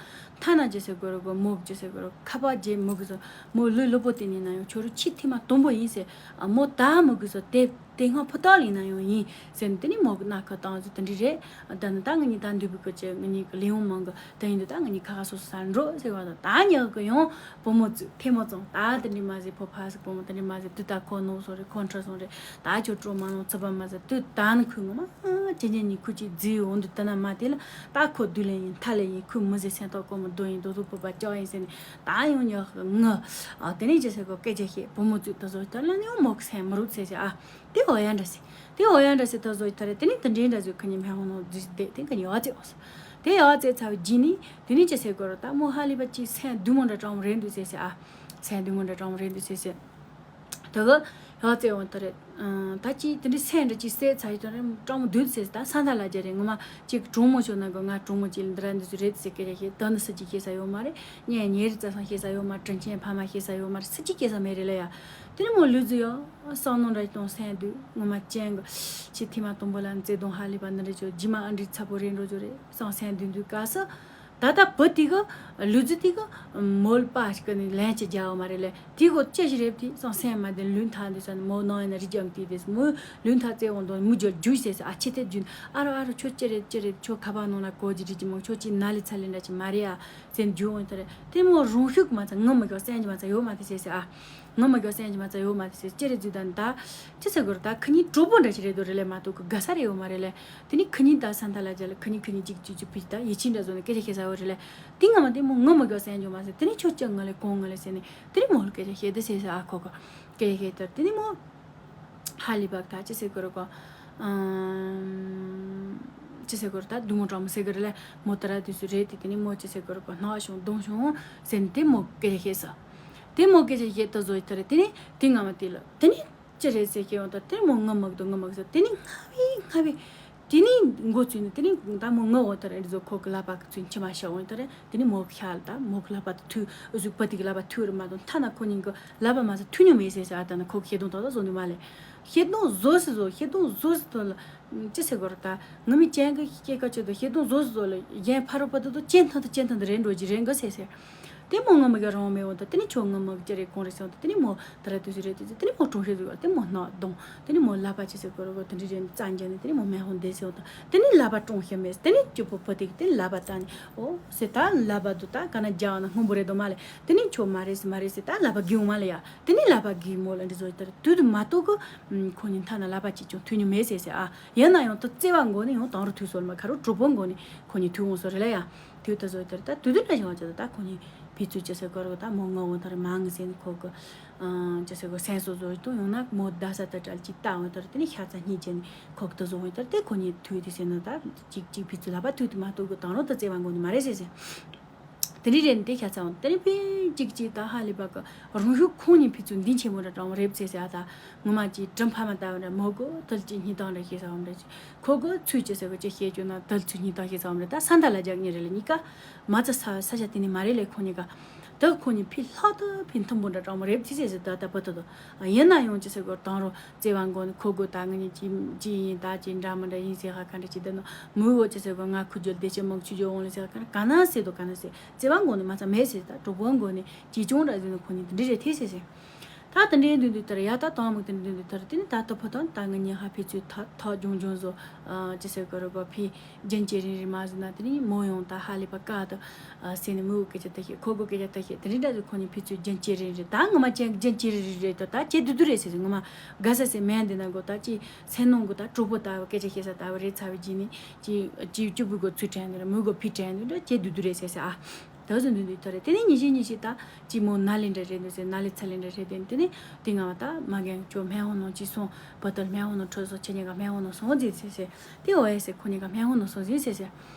ཐ་ན་ཅི་ཟེར་དགོས་རུ་གི་མོ་གི་ཅི་ཟེར་དགོས་རུ་ཁ་པ་རྗེ་མོ་གི་ས་མོ་ལུས་ལུས་པོ་དེ་ནི་ན་ཡང་ཁྱོད་རུ་ཁྱི་ཐི་མ་དུམ་པོ་ཡིན་ཟེར། ཨ་མོ་ད་མོ་གི་ས་དེ་དེ་སྔ་ཕུ་ཏག་ལི་ན་ཡང་ཡིན་ཟེར་ནས་དེ་ནི་མོ་གི་ན་ཁ་བཏང་ཟེར་དེ་འདྲི་རེད། ད་ནི་ད་ང་གཉིས་ད་འདུས་པའི་སྐད་ཆ་ང་གཉིས་གི་ལས་འོང་མང་གི་ད་ཡིན་དུས་ད་ང་གཉིས་ཁ་ཁ་སོ་སོ་ས་འགྲོ་ཟེར་བ་དང་ད་ཉག་གི་ཡང་བུ་མོ་ཚོས་ཐེ་མོ་ཙང་ད་དེ་འདྲི་མ་ཟེར། ཕོ་ཕ་ཟེར་བུ་མོ་དེ་འདྲི་མ་ཟེར། དུས་ད་ཁོ་ནོར་སོང་རེད། ཁོ་འཕྲོད་སོང་རེད། ད་ཁྱོད་སྤྲོ་མ་ལོང་ཚུད་པ་མ་ཟེར། དུས་ད་ནི་ཁོས་ངོ་མ་ཅན་ཅན་གཉིས་ཁོས་ཅིག་རྫིས་འོང་དུས་ད་ན་མ་དེ་ལ་ད་ཁོ་བདུད་ལས་ཡིན་མཐའ་ལས་ཡིན། ཁོས་མི་ཟེར་སེམས་ཐག་གོ་མི་འདོན་ཡིན། དོ་དོ་བུ་པ་ལྕགས་ཡིན་ཟེར་ནས་ད་ཡང་ཉག་གི་ངུ། ཨ་དེ་ནས་ཅི་ཟེར་གོ་སྐད་ཆ་བཤད། བུ་མོ་ཚོས་ད་བཟོ་ད་ལ་ནི་ཡང་མོ་གི་སེམས་མི་རུག་ཚེ་ཟེར་ཨ། དེ་འོ་ཡ་འདྲ་སེ། དེ་འོ་ཡ་འདྲ་སེ་ད་བཟོ་ཡི་ཐ་རེ་དེ་ནི་དེ་འདྲའི་འདྲ་བཟོས་ཁ་ཉིན་སྨན་ཁང་ནང་འཛུལ་བསྡད་དེ་ཁ་ཉིན་ཡག་ཙེ་འོ་སེ། དེ་ཡག་ཙེ་ཚ་བའི་རྗེས་ནི་དེ་ནི་ཅི་ཟེར་དགོས་ར་ད་མོ་ཧ་ལི་པ་ཅིག་སེམས་བདུད་མོ་འདྲ་གྲང་མོ་རེད་འདུག་ཟེར་ཟེར་ཨ། སེམས་བདུད་མོ་འདྲ་གྲང་མོ་རེད་འདུག་ཟེར་ཟེར། དེ་གི་ཡག་ཙེ་འོ་ཐ་རེ། ད་ཅི་དེ་འདྲའི་སེམས་འདྲ་ཅིག་སད་ཚ་ཡི་ཐ་རེ་གྲང་མོ་འདུག་ཟེར་ཟེར། ད་ས་མཐའ་ལ་རྒྱ་རེད། ངོ་མ་ཅིག་གྲོང་མོ་ཤོར་ན་གི་ང་གྲོང་མོ་ཅིག་ལ་འདི་ར་འདི་ཚོ་རེད་ཟེར་སྐད་ཆ་བཤད། ད་ནི་སུ་གཅིག་བཤད་ས་ཡོད་མ་རེད། ངས་ཉེ་རི་རྩ་སང་བཤད་ས་ཡོད་མ། དྲིན་ཆེན་ཕ་མ་བཤད་ས་ཡོད་མ་རེད། སུ་གཅིག་བཤད་ས་མེད་རེད་ལ་ཡ། དེ་ནི་མོ་ལུས་རྫི་ཡོད། བསམ་མནོ་འདྲ་གཏོང་སེམས་སྡུག་ངོ་མ་ཅན་གི། ཆེ་ཐི་མ་དུམ་བུ་ལ་མཛེས་སྡོང་ཧ་ལས་པ་འདི་འདྲ་ཆོ་རྗེས་མ་ཨ་འདྲི་ཚ་པོ་རེད་འགྲོ་རྒྱུ་རེད་བསམ་སེམས་སྡུག་འདུག་ག་ས། ད་ལྟ་བུ་དེ་གི་ལུས་རྫི་དེ་གི་མོལ་པ་ཞིག་གི་ནི་ལན་ཅི་རྒྱག་ཡོད་མ་རེད་ལས། དེ་གོ་ཅི་ཞིག་རེད་དེ་བསམ་སེམས་མ་དེ་ལུས་མཐའ་འདི་ས་ནི་མོ་ནང་ཡིན་ན་རི་རྒྱང་དེ་དེ་མོ་ལུས་མཐའ་རྩེ་འོང་དོ་མུ་རྒྱུ་རྒྱུ་ཟེར་ཟེར་ཨ་ཆེ་དེ་རྒྱུན་ཨ་རོ་ཨ་རོ་ཁྱོད་ཅི་རེད་ཅི་རེད་ཁྱོད་ཁ་པ་ནང་ལ་གོ་རྒྱུ་རིག་གི་མོ་ཁྱོད་ཅི་ན་ལི་ཚ་ལི་འདྲ་ཅི་མ་རེད་ཨ། ཟེར་རྒྱུ་འོང་ཐ་རེ། དེ་མོ་རང་ཤུགས་མ་ཚ་ངུ་མི་དགོས་སེམས་ཀྱི་མ་ཚ་ཡོད་མ་དེ་ཟེར་ཟེར་ཨ། ངུ་མི་དགོས་སེམས་ཀྱི་མ་ཚ་ཡོད་མ་དེ་ཟེར་ཅི་རེད་རྫུས་དང་ད། ཅི་ཟེར་དགོས་རེད་ད་ཁི་གཉིས་གྲོགས་པོ་འདྲ་ཞིག་རེད་དོ་རེད་ལས་མ་གཏོགས་གི་དགའ་ས་རེད་ཡོད་མ་རེད་ལས། དེ་ནི་ཁི་གཉིས་ད་ས་མཐའ་ལ་རྒྱ་ལ་ཁི་གཉིས་ཁི་གཉིས་གཅིག་གཅིག་གཅིག་ཕིག་ད་ཡིད་ཆེས་འདྲ་བཟོ་ནས་སྐད་ཆ་བཤད་ས་ཡོད་རེད་ལས། དེ་སྔ་མ་དེ་མོ་ངུ་མི་དགོས་སེམས་ཀྱི་མ་ཟེར་དེ་ནི་ཁྱོད་ཅི་ངུ་ལས་གང་ངུ་ལས་ཟེར་ནས་དེ་ནི་མོ་ལ་སྐད་ཆ་བཤད་དེ་ཟེར་ཟེར་ཨ་ཁོ་གི་སྐད་ཆ་བཤད་དེ་དེ་ནི་མོ། ཧ་ལི་བག་ད་ཅི་ཟེར་དགོས་རེད་གོ། ཨམ། ཅི་ཟེར་དགོས་རེད་ད་བདུད་མོ་གྲོགས་མོ་ཟེར་གི་རེད་ལས་མོ་ད་ར་དུས་སུ་རེད་དེ་དེ་ནི་མོ་ཅི་ཟེར་དགོས་རེད་གོ་ནག་བྱུང་གདོང་བྱུང་ཟེར་ནས་དེ་མོ་སྐད་ཆ་བཤད་ས། དེ་མོ་སྐད་ཆ་བཤད་ད་བཟོ་ཡི་ད་རེད་དེ་ནི་དེ་སྔ་མ་དེ་ལ་དེ་ནི་ཅི་རེད་ཟེར་བཤད་ཡོང་ད་དེ་ནི་མོ་ངུ་མི་གི་འདུག་ངུ་མི་གི་ཟེར་དེ་ནི་སྔ་བའི་སྔ་བའི་དེ་ནི་མགོ་ཚོས་ནས་དེ་ནི་ད་མོ་ངུ་འོང་ད་རེད་འདི་ཚོ་ཁོ་གི་ལག་པ་གི་ཚོས་མཆི་མ་ཤ་འོང་ད་རེད་དེ་ནི་མོ་གི་ཤ་ལ་ད་མོ་གི་ལག་པ་དེ་ཐུག་འུ་ཚོ་བུ་དེ་གི་ལག་པ་ཐུག་རེད་མ་གཏོགས་མཐའ་ན་ཁོ་གཉིས་གི་ལག་པ་མ་ཟ་ཐུག་མྱོང་མེད་ཟེར་ཟེར་ཨ་ད་ནི་ཁོ་གི་ཤེས་དོན་ད་ད་བཟོ་ནི་མ་ལས། ཤེས་དོན་བཟོ་སི་བཟོ་ཤེས་དོན་བཟོ་སི་དོ་ལ། ཅི་ཟེར་དགོས་རེད་ད། ངུ་མི་ཅན་གི་སྐྱེ་ཀ་ཆེད་དུ་ཤེས་དོན་བཟོ་སི་བཟོ་ལ་གཞན་ཕ་རོ་པ་དུ་དུ་ཅན་ཐང་དུ་ཅན་ཐང་དུ་རེད་འགྲོ་གི་རེད་འགི་ཟེར་ཟེར། དེ་མོ་ངུ་མི་ག་རང་མེད་འོང་ད་དེ་ནི་ཁྱོད་ངུ་མི་ག་ཅི་རེད་གོང་རེད་ཟེར་འོང་ད་དེ་ནི་མོ་ད་ར་དུ་ཟི་རེད་དུ་ཟི་དེ་ནི་མོ་གྲོང་ཤེས་ཟི་ག་དེ་མོ་སྣ་གདོང་དེ་ནི་མོ་ལབ་པ་ཅི་ཟེར་དགོས་རེད་གོ་དེ་འདྲི་རེད་རྩ་འཇག་ནི་དེ་ནི་མོ་མེད་འོང་དེ་ཟེར་འོང་ད་དེ་ནི་ལབ་པ་གྲོང་ཤེས་མེད་དེ་ནི་སྐྱོ་པོ་པོ་དེ་གི་དེ་ལབ་པ་ད་ནི་ཨོ་ཟེར་ད་ལབ་པ་དུ་ད་ག་ན་རྒྱག་ན་སྔོན་པོ་རེད་དོ་མ་ལས་དེ་ནི་ཁྱོད་མ་རེད་ཟེར་མ་རེད་ཟེར་ད་ལབ་པ་གི་འོང་མ་ལས་ཡ་དེ་ནི་ལབ་པ་གི་མོ་ལ་འདྲི་བཟོ་ཡི་ད་ར་དུ་དུ་མ་གཏོགས་གི་ཁོ་ནི་མཐའ་ན་ལབ་པ་ཅི་ཅུང་ཐུག་ནི་མེད་ཟེར་ཟེར་ཨ། ཡིན་ན་ཡང་དུ་བརྩེ་བ་མགོ་ནས་ཡང་དང་རུ་ཐུག་སོང་མ་ཁ་རུ་གྲོགས་པོ་མགོ་ནས་ཁོ་གཉིས་ཐུག་འོང་སོང་རེད་ལ་ཡ། དུས་དེ་ཚོ་དེར་ད་དུས་དུས་འདྲ་ཞིག་ཡོང་ཅི་ད་ད་ཁོ་གཉིས་ཕི་ཚུལ་ཅི་ཟེར་གོ་ར་གོ་ད་མོ་ངོ་བོ་དེར་མ་ངི་ཟེར་ནི་ཁོ་གི་ཅི་ཟེར་གོ་སེམས་སོ་བཟོ་ཡི་དུ་ཡོང་ན་མོ་ད་ས་ད་གྲལ་གཅིག་ད་འོང་དེར་དེ་ནི་ཤ་ཚ་སྙིང་རྗེ་ནི་ཁོ་གི་དུ་བཟོ་ཡོང་དེར་དེ་ཁོ་གཉིས་དུས་དེ་ཟེར་ན་ད་གཅིག་གཅིག་ཕི་ཚུལ་ལ་པ་དུས་དུ་མ་གཏོགས་གི་དང་རོ་དུ་བརྩེ་བ་མགོ་ནི་མ་རེད་ཟེར་ཟེར། དེ་རིང་རེད་འདི་ཤ་ཚ་བ་དེ་རིང་ཕི་གཅིག་གཅིག་ད་ཧ་ལས་པ་གི་རང་ཤུགས་ཁོང་གཉིས་ཕི་ཚུལ་འདི་ཆེན་མོ་ར་གྲང་རེབ་ཟེར་ཟེར་ཨ་ད་ངོ་མ་གཅིག་གྲམ་ཕ་མ་ད་བ་ར་མོ་གི་དུལ་གཅིག་སྙིང་གཏམ་ར་ཤེས་ས་བ་ར་གཅིག་ཁོ་གི་ཚུལ་ཅི་ཟེར་གི་ཅི་ཤེས་རྒྱུ་ན་དལ་ཚུལ་གཉིས་དང་ཤེས་ཚང་མ་རེད། ད་ས་མཐའ་ལ་རྒྱག་ཉེ་རེད་ལ་གཉིས་ཀ་མ་ཚ་ས་ས་ཆ་དེ་ནི་མ་རེད་ལས་ཁོ་གཉིས་ཀ་ད་ཁོ་གཉིས་ཕི་ལྷག་ཏུ་ཕི་མཐུན་པོ་འདྲ་གྲང་མོ་རེད་ཅི་ཟེར་ཟེར་ད་ད་པ་ད་ད་ཡིན་ན་ཡང་ཅི་ཟེར་གི་དང་རོ་བརྩེ་བ་མགོ་ནི་ཁོ་གི་ད་ངི་གཉིས་ཅི་ཅི་ཡིན་ད་ཅི་འདྲ་མི་འདྲ་ཡིན་ཟེར་ཧ་ག་འདྲ་ཅི་ད་ནོ་མོས་འོ་ཅི་ཟེར་གི་ང་ཁུ་རྒྱུ་བདེ་ཆེ་མོ་ཆུ་རྒྱུ་འོང་ལ་ཟེར་ཧ་ག་ག་ན་ཟེར་དོ་ག་ན་ཟེར་བརྩེ་བ་མགོ་ནི་མ་ཚ་མེད་ཟེར་ད་གྲོགས་པོ་མགོ་ནི་ཅི་ཅུང་འདྲ་ཟེར་ནི་ཁོ་གཉིས་དེ་འདྲ་རེད་ཐེ་ཟེར་ཟེར། ད་དེ་འདྲའི་འདུག་འདུག་ལྟར་ཡ་ད་དང་མིག་དེ་འདུག་འདུག་ལྟར་དེ་ནི་ད་ལྟ་ཕོ་དང་ད་ངི་ཉི་ཧ་ཕི་ཚོས་ཐག་ཐག་ལྗོང་ལྗོང་བཟོ། ཅི་ཟེར་གི་རེད་གོ་ཕི་རྒྱན་ཅི་རིང་རིང་མ་བཟོ་ན་དེ་ནི་མོ་ཡོང་ད་ཧ་ལས་པ་ཀ་ད་ཟེར་ནི་མོའི་སྐད་ཆ་ད་ཤེས་ཁོ་གོ་སྐད་ཆ་ད་ཤེས་དེ་རིང་འདྲ་ཟོ་ཁོ་ནི་ཕི་ཚོས་རྒྱན་ཅི་རིང་རེད་ད་ངི་མ་ཅན་རྒྱན་ཅི་རིང་རེད་ད་ད་ཅི་དུ་དུ་རེད་ཟེར་ཟེར་ངི་མ་དགའ་ས་ཟེར་མེད་འདི་ན་གོ་ད་ཅི་སེམས་ནང་གོ་ད་གྲོགས་པོ་ད་བ་སྐད་ཆ་བཤད་ས་ད་བ་རེད་ཚ་བའི་རྗེས་ནི་ཅི་ཅི་ཅུ་བུ་གོ་ཚུལ་དྲན་འདི་ར་མོའི་གོ་ཕི་དྲན་འདི་འདྲ་ཅི་དུ་དུ་རེད་ཟེར་ཟེར་ཨ། ད་གཟོད་འདི་འདི་ཐོ་རེད། དེ་ནས་ཉི་ཤེས་ཉི་ཤེས་ད་ཅི་མོ་ན་ལེ་འདྲ་རེད་འདུག་ཟེར་ན་ལེ་ཚ་ལེ་འདྲ་རེད་དེ་དེ་ནས་དེ་ང་བ་ད་མ་རྒན་ཁྱོད་སྨན་ཧོ་ནང་ཅི་སོང་བ་ད་སྨན་ཧོ་ནང་ཁྲོད་སོང་ཁྱེད་གཉིས་ཀ་སྨན་ཧོ་ནང་སོང་ཟིག་ཟེར་ཟེར་དེ་འོ་ཡ་ཟེར་ཁོ་གཉིས་ཀ་སྨན་ཧོ་ནང་སོང་ཟིག་ཟེར་ཟེར་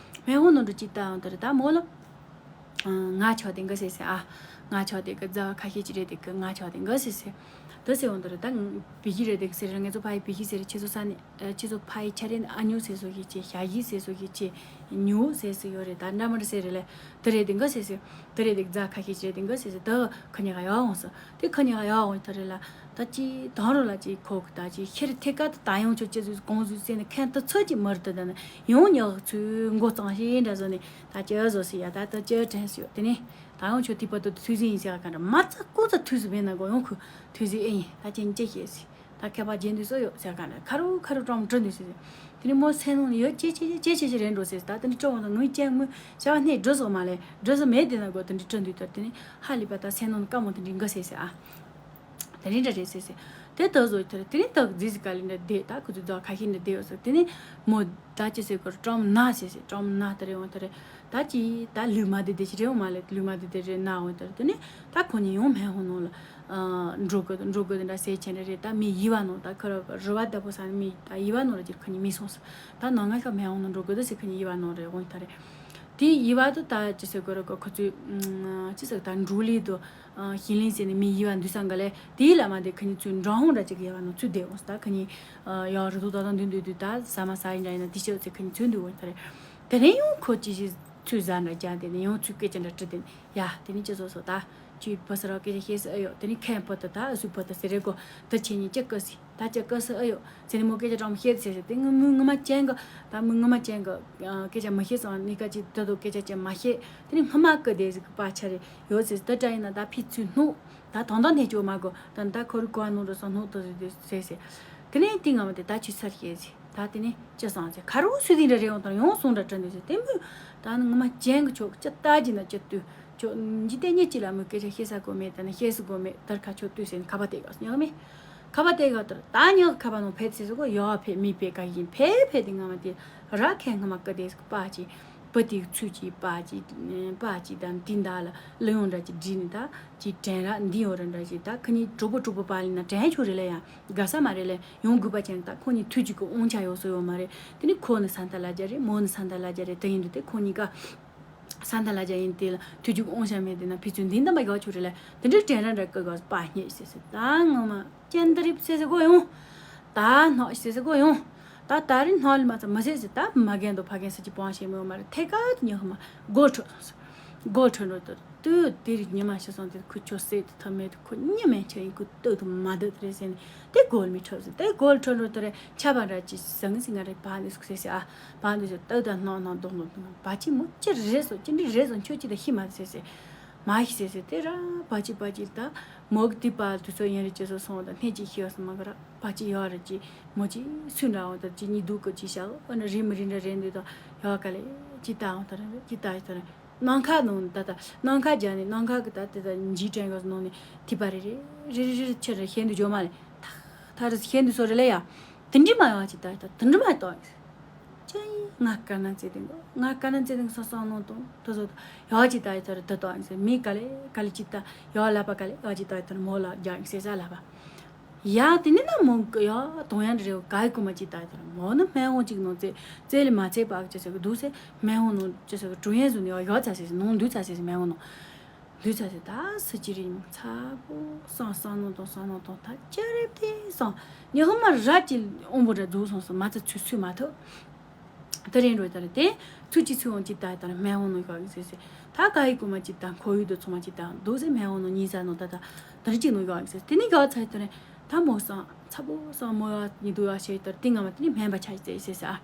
སྨན་ཧོ་ནང་འགྲོ་ཅི་ད་འོང་ད་རེད་ད་མོ་ལ་ང་ཆོག་དེ་འགའ་ཟེར་ཟེར་ཨ་ང་ཆོག་དེ་གི་རྫ་བ་ཁ་ཤས་ཅི་རེད་དེ་གི་ང་ཆོག་དེ་འགའ་ཟེར་ཟེར་དེ་ཟེར་འོང་ད་རེད་ད་བི་ཤི་རེད་དེ་གི་ཟེར་ང་ཚོ་ཕ་ཡི་བི་ཤི་ཟེར་ཁྱེད་ཚོ་ས་ནས། ཨ་ཁྱེད་ཚོ་ཕ་ཡི་ཆ་རེ་ཨ་ཉོ་ཟེར་སོ་གི་ཅེ་ཞ་ཡི་ཟེར་སོ་གི་ཅེ་ཉོ་ཟེར་སོ་ཡོད་རེད་ད་འདྲ་མི་འདྲ་ཟེར་རེད་ལེ། དེ་རེད་དེ་འགའ་ཟེར་སོ་དེ་རེད་དེ་རྫ་ཁ་ཤས་ཅི་རེད་དེ་འགའ་ཟེར་སོ་དེ་ཁ་ཉག་ག་ཡག་འོང་སོ་དེ་ཁ་ཉག་ག་ཡག་འོང་དེ་རེད་ལ་ད་ཅི་དང་རོ་ལ་ཅི་ཁོ་གི་ད་ཅི་ཤེར་ཐེ་ཀ་ད་ད་ཡོང་ཆོག་ཅི་ཟོས་གོང་ཟོས་ཟེར་ནས་ཁན་ད་ཚོད་ཅི་མི་རེད་ད་ད་ནི་ཡོང་ཉག་ཚུ་མགོ་གཙང་ཤེས་འདྲ་ཟོ་ནས་ད་ཅི་ཟོ་སི་ཡ་ད་ད་ཅི་དྲན་སོ་དེ་ནས་ད་ཡོང་ཆོག་དེ་པ་ད་ཐུགས་ཟིན་ཡིན་ཟེར་ག་འདྲ་མ་ཚ་ཀུ་ཚ་ཐུགས་སུ་མེད་ན་གོ་ཡོང་ཁུ་ཐུགས་ཟིན་ཨེ་ཡིན་ད་ཅི་ཅི་ཤེས་སི། ད་ཁ་པར་རྒྱན་དུ་སོ་ཡོད་ཟེར་ག་ན་ཁ་རུ་ཁ་རུ་ཀྲོང་སྤྲོ་འདུག་ཟེར། དེ་ནི་མོ་སེམས་ནང་ནས་ཡོད་ཅེ་ཅེ་ཅེ་ཅེ་ཅེ་རེད་འགྲོ་ཟེར། ད་དེ་ནི་སྤྲོ་བ་དང་ངུས་ཅན་ངུས་བྱ་བ་སྣེ་འགྲོ་སོག་མ་ལས་འགྲོ་སོ་མེད་དེ་ན་གོ་དེ་འདྲི་སྤྲོ་འདུག་ད་དེ་ནི་ཧ་ལས་པ་ད་སེམས་ནང་ནས་དཀའ་མོ་དེ་འདྲི་འགའ་ཟེར་ཟེར་ཨ། དེ་རིང་འདྲ་རེད་ཟེར་ཟེར། དེ་ད་བཟོ་དེ་རེད་དེ་ནི་ད་ཟི་ཟི་ག་ལི་འདྲ་བསྡད་ད་ཁུ་ཚོ་ད་ཁ་ཤས་འདྲ་བསྡད་ཡོད་ཟེར། དེ་ནི་མོ་ད་ཅི་ཟེར་གོ་ཀྲོང་ན་ཟེར་ཟེར་ཀྲོང་ན་དེ་རེད་འོང་དེ་རེད། ད་ཅི་ད་ལུས་མ་བདེ་བདེ་ཅི་རེད་འོང་མ་ལས་ལུས་མ་བདེ་བདེ་རེད་ན་འོང་དེ་རེད་དེ་ནི་ད་ཁོ་གཉིས་ཡོང་སྨན་ཁང་ནང་ལ། འགྲོ་དགོས་འགྲོ་དགོས་དེ་འདྲ་ཟེར་ཆེན་རེ་རེ་ད་མི་ཡི་བ་ནོ་ད་ཁ་ར་རི་བ་ལྟ་བུ་ས་ནི་མི་ད་ཡི་བ་ནོ་ར་ཅིག་ཁ་ཉི་མི་སོང་ས་ད་ནང་ང་ཤ་མེ་འོང་ནོ་འགྲོ་དགོས་དེ་ཟེར་ཁ་ཉི་ཡི་བ་ནོ་རེ་འོང་ད་རེ། དེ་ཡི་བ་དུ་ད་ཅི་ཟེར་དགོས་ར་གོ་ཁོ་ཚོས་ཅི་ཟེར་ད་འགྲོ་ལི་དུ་ཤིང་ལིང་ཟེར་ནི་མི་ཡི་བ་འདུས་སང་ག་ལེ་དེའི་ལ་མ་དེ་ཁ་ཉི་ཚུར་འགྲོ་འོང་ར་ཅིག་ཡི་བ་ནོ་ཚུར་བསྡད་འོང་ས་ད་ཁ་ཉི་ཡ་རི་དུ་ད་དང་འདུས་འདུས་འདུས་ད་ཟ་མ་ཟ་ཡིན་འདྲ་ཡིན་ན་དེ་ཤེས་ཚེ་ཁ་ཉི་ཚུར་འདུས་འོང་ད་རེ། དེ་རིང་ཡང་ཁོ་ཅི་ཞིག་ཚུར་ཟ་འདྲ་རྒྱག་དེ་ནི་ཡང་ཚུར་སྐད་ཆ་འདྲ་དྲི་དེ་ནི་ཡ་དེ་ནི་ཅི་བཟོ་སོ་ད། ཁྱོད་བུ་སི་རོ་སྐད་ཆ་བཤད་སི་ཨེ་ཡོད། དེ་ནི་ཁན་བུ་ཏི་ད་ཨ་སུ་བུ་ཏི་ཟེར་རེ་གོ་ཏི་ཁྱེད་གཉིས་ཅི་ཀི་སི་ད་ཅི་ཀི་སི་ཨེ་ཡོད་ཟེར་ནི་མོ་སྐད་ཆ་ཀྲོང་བཤད་ཟེར་ཟེར་དེ་ངི་མོའི་ངི་མ་ཅན་གི་ད་མོའི་ངི་མ་ཅན་གི་སྐད་ཆ་མི་བཤད་སོང་ནི་ཀ་ཅི་ད་དོ་སྐད་ཆ་ཅི་མ་བཤད་དེ་ནི་ངི་མ་ཀི་དེ་ཟིག་གི་པ་ཆ་རེ་ཡོད་ཟེར་ད་ཏྲ་ཡིན་ན་ད་ཕི་ཚུར་སྣུག་ད་དོང་དོང་ནས་ཅོ་མ་གོ་ད་ད་ཁོ་རི་གོ་ནོ་རུ་སོང་སྣུག་ཏོ་ཟེར་ཟེར་ཟེར་དེ་ནི་དེ་ངི་མ་དེ་ད་ཆུ་སར་བཤད་ཟེར། ད་དེ་ནས་ཅི་སོང་ཟེར་ཁ་རུ་སུ་དེ་འདྲ་རེ་ཡོང་དང་ཡོང་སོང་འདྲ་དྲན་འདུག་ཟེར་དེ་མོ་ད་ནི་ངི་མ་ཅན་གི་ཆོག་ཅི་ལྟ་ཅི་ན་ཅི་ལྟོས་ཆོག་འཇི་ལྟས་ཉིད་ཅི་ལ་མོའི་སྐད་ཆ་བཤད་ས་གོ་མེད་ད་ནི་བཤད་ས་གོ་མེད་དར་ཁ་ཆོག་ལྟོས་ཟེར་ནི་ཁ་པ་དེ་ག་ཉག་མེད་ཁ་པ་དེ་ག་དར་ད་ཉག་ཁ་པ་ནང་ཕེད་ཟེར་ས་གོ་ཡ་ཕེད་མི་ཕེད་ག་ཡིན་ཕེད་ཕེད་དེ་ངི་མ་དེ་ར་ཁན་ངི་མ་ཀི་དེ་ཟིག་པ་ཅི་བུ་དེ་ཚུ་ཅི་པ་ཅི་པ་ཅི་ད་དེ་འདའ་ལ་ལུ་ཡོང་འདྲ་ཅི་བྲིས་ནི་ད་ཅི་དྲན་ར་འདི་ཡོང་ར་འདྲ་ཅི་ད་ཁི་གཉིས་གྲོགས་པོ་གྲོགས་པོ་པ་ལི་ན་དྲན་ཆོག་རེ་ལ་ཡ། དགའ་ས་མ་རེད་ལེ། ཡོང་དགོས་པ་ཅན་ད་ཁོ་གཉིས་ཐུགས་གཅིག་གི་དབང་ཆ་ཡོད་སོ་ཡོད་མ་རེད། དེ་ནི་ཁོ་ནི་ས་མཐའ་ལ་རྒྱ་རེད། མོ་ནི་ས་མཐའ་ལ་རྒྱ་རེད། དེ་ཡིན་དུས་དེ་ཁོ་གཉིས་ཀ་ས་མཐའ་ལ་རྒྱ་ཡིན་དེ་ལ་ཐུགས་གཅིག་གི་དབང་ཆ་མེད་དེ་ན་ཕི་ཚོས་འདི་འདམ་པ་ཡག་ཆོག་རེད་ལེ། དེ་འདྲའི་དྲན་ར་འདྲ་ཀི་ག་པ་སྙེད་ཟེར་ཟེར་ད་ངོ་མ་ཅན་ད་རིབ་ཟེར་ཟེར་གོ་ཡོང་། ད་ནག་ཟེར་ཟེར་གོ་ཡོང་། ད་ད་རིང་ནག་ལི་མ་ཚ་མ་ཟེར་ཟེར་ད་མ་རྒན་དོ་ཕ་རྒན་ས་ཅི་པང་ཤེས་མོ་མ་རེད། ཐད་ཀ་དུ་ཉི་ཧ་མ་སྒོ་ཁྲོད་སོང་ཟེར། སྒོ་ཁྲོད་འགྲོ་དུ། དུས་དེ་རིགས་ཉི་མ་ཤི་སོང་དེ་ཁུ་ཆོ་སེ་དེ་ཐ་མེད་དུ་ཁུ་ཉི་མེད་ཆ་ཡིན་ཁུ་ལྟོས་དུ་མ་ལྟོས་དེ་རེད་ཟེར་ནས་དེ་སྒོ་མི་ཁྲོད་ཟེར་དེ་སྒོ་ཁྲོད་འགྲོ་དེ་རེད་ཆ་བ་འདྲ་ཅི་ཟང་ཟིང་ང་རེ་བ་འདི་སུག་སེ་སེ་ཨ་བ་འདི་ཟེར་ལྟོས་དང་སྣང་སྣང་མདོག་མདོག་མདོག་བ་ཅི་མོ་ཅི་རེད་སོ་ཅི་འདྲི་རེད་སོ་ཁྱོད་ཅི་ད་ཤི་མ་སེ་སེ་མ་ཤི་སེ་སེ་དེ་ར་བ་ཅི་བ་ཅི་ད་མོ་གི་དེ་པ་དུ་ཚོ་ཡིན་རེད་ཅི་སོ་སོང་ད་སྣེ་ཅི་ཤི་ཡོད་སོ་མ་གི་ར་བ་ཅི་ཡོད་རེད་ཅི་མོ་ཅི་སུ་འདྲ་འོང་ད་ཅི་ཉི་གདུག་གི་ཅི་ཤག་ཨ་ན་རི་མི་རི་འདྲ་རེད་འདུག་ད་ཡོད་ག་ལེ་ཅི་ད་འོང་ད་ར་ཅི་ད་ཡོད་ད་ར། ནམ་མཁའ་ནང་ད་ད་ནམ་མཁའ་རྒྱབ་ནས་ནམ་མཁའ་གི་ད་དེ་ད་འཇིག་དྲན་ག་ནང་ནས་ཐིགས་པ་རེ་རེ་རེ་རེ་ཆེ་རེ་ཤེན་དུ་འཇོག་མ་ལེ། ཐག་ཐག་རེ་ཤེན་དུ་སོ་རེ་ལེ་ཡ། དེ་འདྲི་མ་ཡོང་ཅི་ད་ད་དེ་འདྲི་མ་ཏོ། ཅི་ ང་དཀའ་ན་ཚེ་དེང་གི་ང་དཀའ་ན་ཚེ་དེང་སང་སང་ནང་དང་དུ་ཟོ་ཡག་ཅིག་ད་ཡི་ཐར་དུ་དོ་ཨང་ཟེར། མི་ག་ལེ་ག་ལེ་ཅིག་ད་ཡག་ལབ་པ་ག་ལེ་ཡག་ཅིག་ད་ཡི་ཐར་མོ་ལ་རྒྱག་ཟེར་ས་ལབ་པ། ཡ་དེ་ནི་ན་མོ་གི་ཡ་དོང་ཡང་རེ་ག་ཡི་ཀུ་མ་ཅིག་ད་ཡི་ཐར་མོ་ནི་སྨན་ཧོང་ཅིག་ནང་ཙེ་ཙེ་ལི་མ་ཚེ་པ་ཅི་ཟེར་གི་འདུག་ཟེར། སྨན་ཧོང་ནང་ཅི་ཟེར་གི་ཀྲུང་ཡན་ཟུ་ནི་ཡག་ཡག་ཚ་ཟེར་ཟེར་ནང་འདུག་ཚ་ཟེར་ཟེར་སྨན་ཧོང་ནང་། ལུས་ཚ་ཟེར་ད་སུ་ཅི་རེད་མོ་ཚ་པོ་སང་སང་ནོ་དང་སང་ནོ་དང་ད་ཅི་རེད་དེ་སང་ཉི་ཧོ་མ་ར་ཅི་ཨོང་བོ་ར་རྫོགས་སོང་སོང་མ་ཚ་ཚུ་ཚུ་མ་ཐུབ། དེ་རིང་རོ་ད་རེད་དེ་ཚུ་ཅི་ཚུ་འོང་ཅི་ད་ད་རེད་སྨན་ཧོང་ནོ་ཡོག་ཟེར་ཟེར། ད་ག་ཡི་ཀུ་མ་ཅི་ད་ཁོ་ཡུ་དུ་ཚོ་མ་ཅི་ད་འདུག་ཟེར་སྨན་ཧོང་ནོ་ཉི་ཚ་ནོ་ད་ད་ད་རེད་ཅི་ནོ་ཡོག་ཟེར་དེ་ནི་ག་ཚ་ད་རེད། ད་མོ་སང་ཚ་པོ་སང་མོ་ཡ་ཉི་དུ་ཡ་ཤེས་ད་རེད་དེ་ང་མ་དེ་ནི་སྨན་པ་ཆ་ཟེར་ཟེར་ཟེར་ཨ།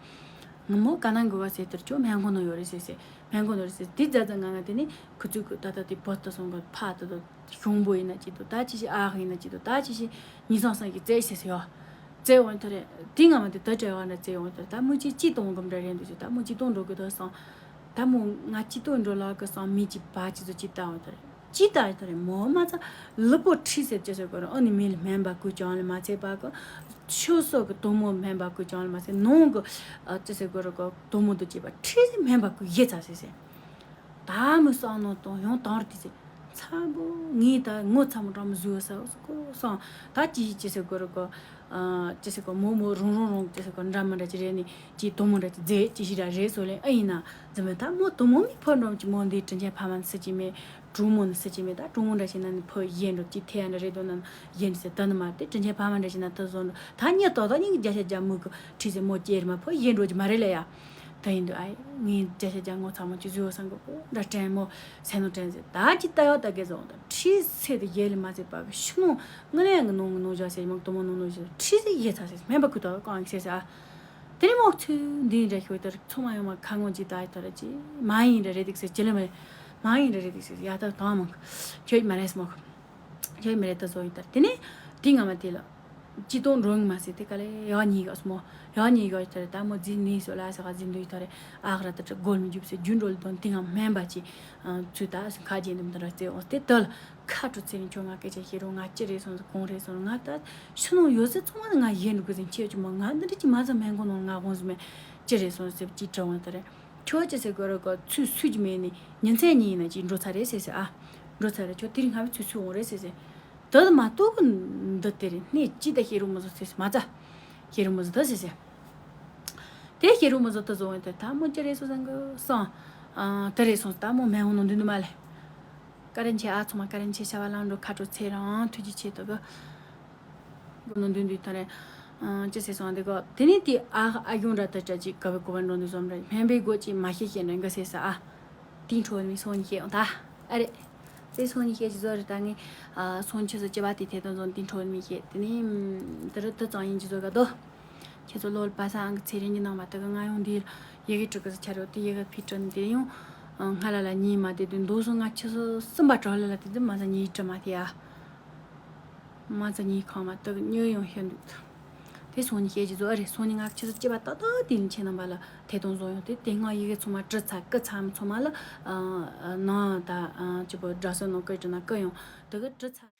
ང་མོ་ག་ནང་གི་བ་ཟེར་དེར་ཅོ་སྨན་ཁོ་ནོ་ཡོད་རེད་ཟེར་ཟེར། སྨན་ཁོ་ནོ་རེད་ཟེར་དེ་རྫ་རྫ་ང་ང་དེ་ནི་ཁུ་ཚུ་གི་ད་ད་དེ་བོད་དུ་སོང་གི་ཕ་ད་ད་གཞུང་པོ་ཡིན་ན་ཅི་ད་ད་ཅི་ཞིག་ཨ་ཧ་ཡིན་ན་ཅི་ད་ད་ཅི་ཞིག་ཉི་སང་སང་གི་རྩེ་ཟེར་ཟེར་ཡོ། རྩེ་འོང་ཐ་རེད་དེ་ང་མ་དེ་ད་བྲེལ་བ་འདྲ་རྩེ་འོང་ཐ་རེད་ད་མོ་ཅི་ཅི་གཏོང་གི་འདྲ་རེད་འདུག་ཟེར་ད་མོ་ཅི་གཏོང་འགྲོ་གི་ད་སང་། ད་མོ་ང་ཅི་གཏོང་འགྲོ་ལ་གི་སང་མི་ཅི་བ་ཅི་ཚོ་ཅི་ད་འོང་ཐ་རེད། ཅི་ལྟར་ལྟར་མོ་མ་ཚ་ལུ་པོ་ཁྲི་ཟེར་ཅི་ཟེར་གོ་ར་ཨ་ནི་མི་ལ་སྨན་པ་ཀུ་ཅང་ལ་མ་ཚད་པ་གི་ཆོས་སོགས་ཀྱི་དོ་མོ་སྨན་པ་ཀུ་ཅང་ལ་མ་ཚད་ནོང་གི་ཅི་ཟེར་གོ་ར་གོ་དོ་མོ་དུ་བྱེད་པ་ཁྲི་ཟེར་སྨན་པ་ཀུ་ཡེ་ཚ་ཟེར་ཟེར། ད་མི་སང་ནོ་དང་ཡང་དང་ར་དེ་ཟེར། ཚ་པོ་ངས་ད་ངོ་ཚ་མོ་གྲང་མོ་བཟོས་ས་གོ་སང་ད་ཅི་ཅི་ཟེར་གོ་ར་གོ་ཅི་ཟེར་གོ་མོ་མོ་རུང་རུང་རུང་ཅི་ཟེར་གོ་འདྲ་མི་འདྲ་ཅི་རེད་ནི་ཅི་དོ་མོ་འདྲ་ཅི་རྫས་ཅི་ཞིག་ར་རེད་སོ་ལེ་ཨ་ཡིན་ན་འཛི་མེད་ད་མོ་དོ་མོ་མི་ཕོ་འགྲོམ་ཅི་མོ་འདི་དྲིན་ཆེན་ཕ་མ་ནི་སུ་ཅི་མེད། གྲོགས་མོ་ནི་སུ་ཅི་མེད་ད་གྲོགས་མོ་འདྲ་ཞིག་ན་ནི་ཕོ་ཡེ་འགྲོ་ཅི་ཐེ་ཡ་འདྲ་རེད་དོ་ན་ཡེ་འདྲ་ཟེར་ད་ནི་མ་རེད་དྲིན་ཆེན་ཕ་མ་འདྲ་ཞིག་ན་ད་བཟོ་འགྲོ་ད་ཉེ་ཏོག་ཏོག་ཉིན་གྱི་བརྒྱ་ཆ་བརྒྱ་མུ་གི་ཁྲིད་ཟེར་མོ་ཅེར་མ་ཕོ་ཡེ་འགྲོ་ཅི་མ་རེད་ལ་ཡ། ད་ཡིན་དུས་ཨའི་ངའི་བརྒྱ་ཆ་བརྒྱ་ངོ་ཚ་མོ་ཅི་བཟོས་བསམ་གི་འདྲ་དྲན་མོ་སེ་ནོ་དྲན་ཟེར་ད་ཅི་ད་ཡོད་ད་གེ་བཟོ་འོང་ད་ཁྲིད་ཟེར་དུ་ཡེ་ལི་མ་ཟེར་པ་གི་ཤི་ནོ་ང་ལ་ཡང་གི་ནོ་ནོ་བཞག་ཟེར་མོ་དོ་མོ་ནོ་ནོ་ཟེར་ཁྲིད་ཟེར་ཡེ་ཚ་ཟེར་སྨན་པ་ཁུ་ཏོ་གང་ཟེར་ཟེར་ཨ། དེ་ནས་མོག་ཚུལ་འདི་འདྲ་ཤོད་དར་ཚོ་མ་ཡོང་མ་ཁ་ངོ་ཅི་ད་ཡི་དར་ཅི་མ་ཡིན་ར་རེད་འདུག་ཟེར་ཅི་ལ་མ་རེད། མ་ཡིན་ར་རེད་འདུག་ཟེར་ཡ་ད་གང་མང་ཁྱོད་མ་རེད་མོག་ཁྱོད་མ་རེད་ད་བཟོ་ཡི་དར་དེ་ནས་དེ་ང་མ་དེ་ལ་ཅི་གཏོང་འགྲོ་ངི་མ་ཟེར་དེ་ག་ལེ་ཡག་ཉིས་ག་སོ་མོ་ཡག་ཉིས་ག་ཡི་དར་ད་མོ་རྫི་ནི་སོ་ལ་ས་ག་རྫི་འདུག་ཡི་དར་ཨ་ག་ར་ད་ཏྲ་སྒོར་མི་རྒྱུབ་ཟེར་རྒྱུ་འགྲོ་ལ་དོན་དེ་ང་སྨན་པ་ཅི་ཚུལ་ད་ཁ་རྗེ་འདུམ་དུ་ར་རྩེ་འོང་སྟེ་དལ། ཁ་དྲོ་ཚེ་རིང་ཁྱོད་ང་སྐད་ཆ་བཤད་རོགས། ང་ཅི་རེད་སོང་ཟེར་གོང་རེད་སོང་ང་ད་ཕྱི་ནང་ཡོད་ཟེར་ཚང་མ་ང་ཡེ་འགྲོ་གི་ཟེར་ཁྱེད་ཀྱི་མ་ང་འདི་འདྲ་ཅི་མ་ཟ་སྨན་ཁང་ནང་ང་དགོངས་ཟེར་མེད་ཅི་རེད་སོང་ཟེར་ཅི་དྲི་འོང་ད་རེད། ཁྱོད་ཅི་ཟེར་དགོས་རེད་གོ་ཚུལ་སུས་ཀྱི་མེད་ནི་ཉིན་མཚན་གཉིས་ཡིན་ན་ཅི་འགྲོ་ཚར་རེད་ཟེར་ཟེར་ཨ། འགྲོ་ཚར་རེད་ཁྱོད་དེ་རིང་སྔ་བའི་ཚུལ་སུས་འོང་རེད་ཟེར་ཟེར། ད་དུ་མ་གཏོགས་གི་འདི་དེ་རེད་སྣེ་ཅི་ད་ཤེས་རུ་མི་བཟོ་ཟེར་ཟེར་མ་ཚ། ཤེས་རུ་མི་བཟོ་ད་ཟེར་ཟེར། དེ་ཤེས་རུ་མི་བཟོ་ད་བཟོ་འོང་ད་ད་མོ་ཅི་རེད་སོང་ཟེར་གི་སོང་། ཨ་ད་རེད་སོང་ད་མོ་མེད་འོང་ནོ་འདི་འདུག་མ་ལེ། ཀ་རན་ཆེ་ཨ་ཚོ་མ་ཀ་རན་ཆེ་ཤ་བ་ལང་འགྲོ་ཁ་དྲོ་ཚེ་རང་ཐུགས་རྗེ་ཆེ་ཏོ་གི། གོ་ནོ་འདུན་འདུན་ཐ་རེ། ཅི་ཟེར་སོང་འདི་གོ་དེ་ནི་དེ་ཨ་ཨ་གྱོང་ར་ད་ཅ་ཅིག་ག་བའི་གོ་བ་འགྲོ་འདི་བཟོམ་ར་སྨན་པའི་སྒོ་ཅིག་མ་ཤེས་ཤེས་ནས་འགའ་ཟེར་ས་ཨ། དེ་འཕྲོ་མི་སོང་ནི་ཤེས་འོང་ད། ཨ་རེ། དེ་སོང་ནི་ཤེས་ཅི་བཟོ་རེ་ད་ངས་ཨ་སོང་ཆུ་ཚོད་བཅུ་པ་དེ་ཐད་དོན་བཟོ་དེ་འཕྲོ་མི་ཤེས་དེ་ནི་དེ་རུ་དེ་ཙང་ཡིན་ཅི་བཟོ་ག་དོ། ཁྱེད་ཚོ་ལོ་པ་ས་ཨང་གི་ཚེ་རིང་གི་ནང་མ་ད་གི་ང་ཡོང་འདིར་ཡི་གེ་འབྲི་གི་ས་ཆ་རོ་དེ་ཡི་གེ་ཕི་དྲི་འདི་ཡོང་སྔ་ལ་ལ་ཉིན་མ་དེ་དུས་འདུག་སོང་ང་ཆུ་ཚོད་གསུམ་པ་གྲོ་ལ་ལ་དེ་དུས་མ་ས་ཉིན་དྲི་མ་དེ་ཨ། མ་ཚ་ཉིན་ཁང་མ་ད་གི་ཉོས་ཡོང་ཤེས་འདུག་དེ་སོང་ཉིན་ཤེས་ཀྱི་བཟོ་ཨ་རེ་སོང་ཉིན་ང་ཆུ་ཚོད་བཅུ་པ་ཏག་ཏག་དེ་ནི་ཁྱེད་རྣམ་པ་ལ་ཐད་གཏོང་བཟོ་ཡོང་དེ་དེ་སྔ་ཡི་གེ་ཚང་མ་བྲི་ཚར་བཀི་ཚར་མི་ཚང་མ་ལ་ནང་ད་ཅི་པོ་དགྲ་སོ་ནང་བཀོད་བྲི་ན་བཀི་ཡོང་དེ་གི་བྲི་ཚར།